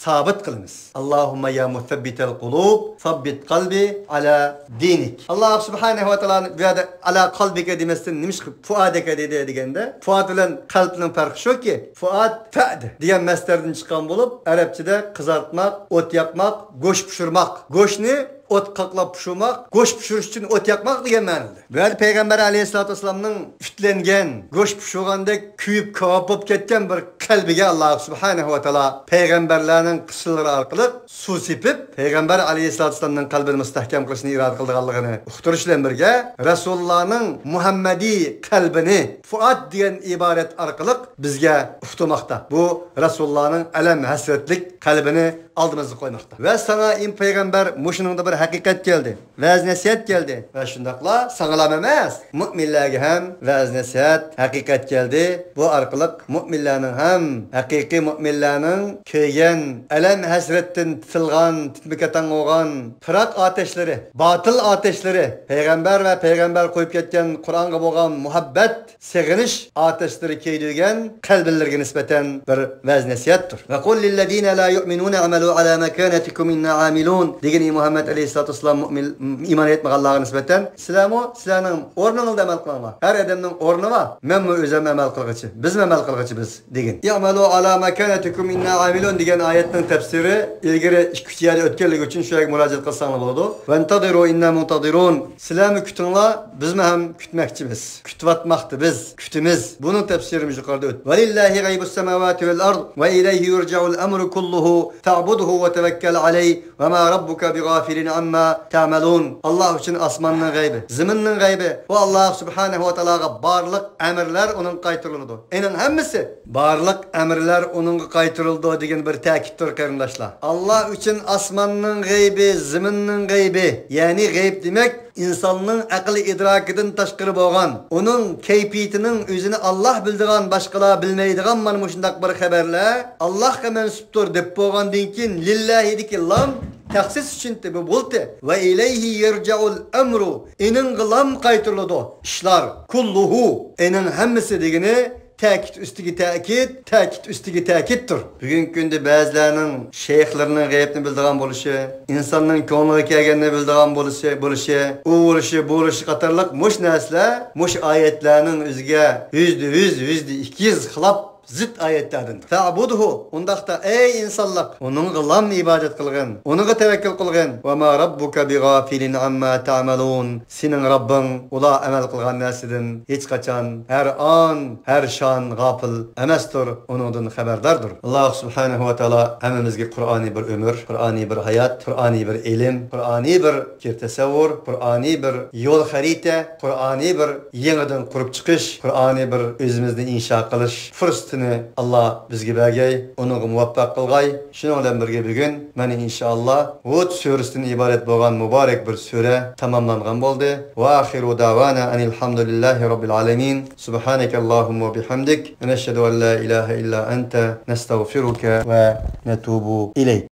سابىت قىلىمىز. اللهم يا مثبت القلوب ثبت قلبي على دينك. ئاللا سۇبھانەھۇ ۋە تائالا بۇ يەردە ئالا قەلبىكە دېمەستىن، نېمىشقا فۇئادەكە دېدى دېگەندە، فۇئاد بىلەن قەلبنىڭ پەرقى شۇكى، فۇئاد فەئد دېگەن مەسدەردىن چىققان بولۇپ، ئەرەبچىدە قىزارتماق، ئوت ياقماق، گۆش پىشۇرماق، گۆشنى ئوت قاقلاپ پىشۇرماق، گۆش پىشۇرۇش ئۈچۈن ئوت ياقماق دېگەن مەنىدە. بۇ يەردە پەيغەمبەر ئەلەيھىسسالاتۇ ۋەسسالامنىڭ ئىتلەنگەن، گۆش پىشۇرغاندەك كۆيۈپ كاۋاپ بولۇپ كەتكەن بىر قەلبىگە ئاللا سۇبھانەھۇ ۋە تائالا پەيغەمبەرلەرنىڭ قىسسىلىرى ئارقىلىق سۇ سېپىپ، پەيغەمبەر ئەلەيھىسسالاتۇ ۋەسسالامنىڭ قەلبىنى مۇستەھكەم قىلىشنى ئىرادە قىلىدىغانلىقىنى ئۇقتۇرۇش بىلەن بىرگە، رەسۇلۇللانىڭ مۇھەممەدىي قەلبىنى فۇئاد دېگەن ئىبارەت ئارقىلىق بىزگە ئۇقتۇرماقتا. بۇ رەسۇلۇللانىڭ ئەلەم ھەسرەتلىك قەلبىنى ئالدىمىزغا قويماقتا. ۋە ساڭا ئى پەيغەمبەر، مۇشۇنىڭدا بىر ھەقىقەت كەلدى، ۋەز نەسىھەت كەلدى. ۋە شۇنداقلا ساڭىلام ئەمەس، مۇئمىنلەرگە ھەم ۋەز نەسىھەت، ھەقىقەت كەلدى. بۇ ئارقىلىق مۇئمىنلەرنىڭ ھەم، ھەقىقىي مۇئمىنلەرنىڭ كۆيگەن ئەلەم ھەسرەتتىن تىتىلغان، تىتمە-كاتاڭ بولغان پىراق ئاتەشلىرى، باتىل ئاتەشلىرى، پەيغەمبەر ۋە پەيغەمبەر قويۇپ كەتكەن قۇرئانغا بولغان مۇھەببەت، سېغىنىش ئاتەشلىرى كۆيدۈرگەن قەلبىلىرىگە نىسبەتەن بىر ۋەز نەسىھەتتۇر. وقل للذين لا يؤمنون اعملوا على مكانتكم إنا عاملون دېگىن، ئى مۇھەممەد ئەلەيھىسسالاتۇ ۋەسسالام، مۇئمىن، ئىمان ئېيتمىغانلارغا نىسبەتەن، سىلەرمۇ سىلەرنىڭ ئورنىڭىزدا ئەمەل قىلىڭلار. ھەر ئادەمنىڭ ئورنى بار. مەنمۇ ئۆزۈم ئەمەل قىلغۇچى، بىزمۇ ئەمەل قىلغۇچى بىز دېگىن. اعملوا على مكانتكم إنا عاملون دېگەن ئايەتنىڭ تەپسىرى ئىلگىرى ئىككى-ئۈچ يەردە ئۆتكەنلىكى ئۈچۈن شۇ يەرگە مۇراجىئەت قىلساڭلار بولىدۇ. وانتظروا إنا منتظرون. سىلەرمۇ كۈتۈڭلار، بىزمۇ ھەم كۈتمەكچىمىز. كۈتۈۋاتماقتا بىز، كۈتىمىز. بۇنىڭ تەپسىرىمۇ يۇقىرىدا ئۆتتى. ولله غيب السماوات والأرض وإليه يرجع الأمر كله فاعبده وتوكل عليه وما ربك بغافل عما تعملون. ئاللا ئۈچۈن ئاسماننىڭ غەيبى، زېمىننىڭ غەيبى. ئۇ ئاللا سۇبھانەھۇ ۋە تائالاغا بارلىق ئەمىرلەر ئۇنىڭغا قايتۇرۇلىدۇ. ئېنىڭ ھەممىسى بارلىق ئەمىرلەر ئۇنىڭغا قايتۇرۇلىدۇ دېگەن بىر تەكىتتۇر، قېرىنداشلار. ئاللا ئۈچۈن ئاسماننىڭ غەيبى، زېمىننىڭ غەيبى، يەنى غەيب دېمەك، ئىنساننىڭ ئەقىل ئىدراكىدىن تاشقىرى بولغان، ئۇنىڭ كەيپىيىتىنىڭ ئۆزىنى ئاللا بىلىدىغان، باشقىلار بىلمەيدىغان مانا مۇشۇنداق بىر خەۋەرلەر ئاللاغا مەنسۇپتۇر دەپ بولغاندىن كېيىن، لىللاھىدىكى لام تەخسىس ئۈچۈن بولدى. ۋە ئىلەيھى يەرجەئۇل ئەمرۇ، ئېنىڭغىلام قايتۇرۇلىدۇ ئىشلار. كۇللۇھۇ، ئېنىڭ ھەممىسى دېگىنى تەكىت ئۈستىگە تەكىت، تەكىت ئۈستىگە تەكىتتۇر. بۈگۈنكى كۈندە بەزىلەرنىڭ شەيخلىرىنىڭ غەيىبنى بىلىدىغان بولۇشى، ئىنساننىڭ كۆڭلىگە كەلگەننى بىلىدىغان بولۇشى، بولۇشى، ئۇ بولۇشى، بۇ بولۇشى قاتارلىق مۇشۇ نەرسىلەر مۇشۇ ئايەتلەرنىڭ ئۆزىگە يۈزدە يۈز، يۈزدە ئىككى يۈز خىلاپ زىت ئايەتلەردىن. فەئبۇدھۇ، ئۇنداقتا ئەي ئىنسانلىق، ئۇنىڭغىلام ئىبادەت قىلغىن، ئۇنىڭغا تەۋەككۈل قىلغىن. ۋە ما رەببۇكە بىغافىلىن ئەمما تەئمەلۇن. سېنىڭ رەببىڭ ئۇلار ئەمەل قىلغان نەرسىدىن ھېچقاچان، ھەر ئان، ھەر شان غاپىل ئەمەستۇر، ئۇنىڭدىن خەۋەرداردۇر. ئاللا سۇبھانەھۇ ۋە تائالا ھەممىمىزگە قۇرئانىي بىر ئۆمۈر، قۇرئانىي بىر ھايات، قۇرئانىي بىر ئىلىم، قۇرئانىي بىر پىكىر تەسەۋۋۇر، قۇرئانىي بىر يول خەرىتە، قۇرئانىي بىر يېڭىدىن قۇرۇپ چىقىش، قۇرئانىي بىر ئۆزىمىزنى ئىنشا قىلىش پۇرسىتىنى ئاللا بىزگە بەرگەي، ئۇنىڭغا مۇۋەپپەق قىلغاي. شۇنىڭ بىلەن بىرگە بۈگۈن مانا ئىنشائاللا ھۇد سۈرىسىدىن ئىبارەت بولغان مۇبارەك بىر سۈرە تاماملانغان بولدى. ۋە ئاخىرۇ دەۋانا ئەنىل ھەمدۇلىللاھى رەببىل ئالەمىن. سۇبھانەكەللاھۇممە ۋە بىھەمدىك. نەشھەدۇ ئەن لا ئىلاھە ئىللا ئەنتە. نەستەغفىرۇكە ۋە نەتۇبۇ ئىلەيك.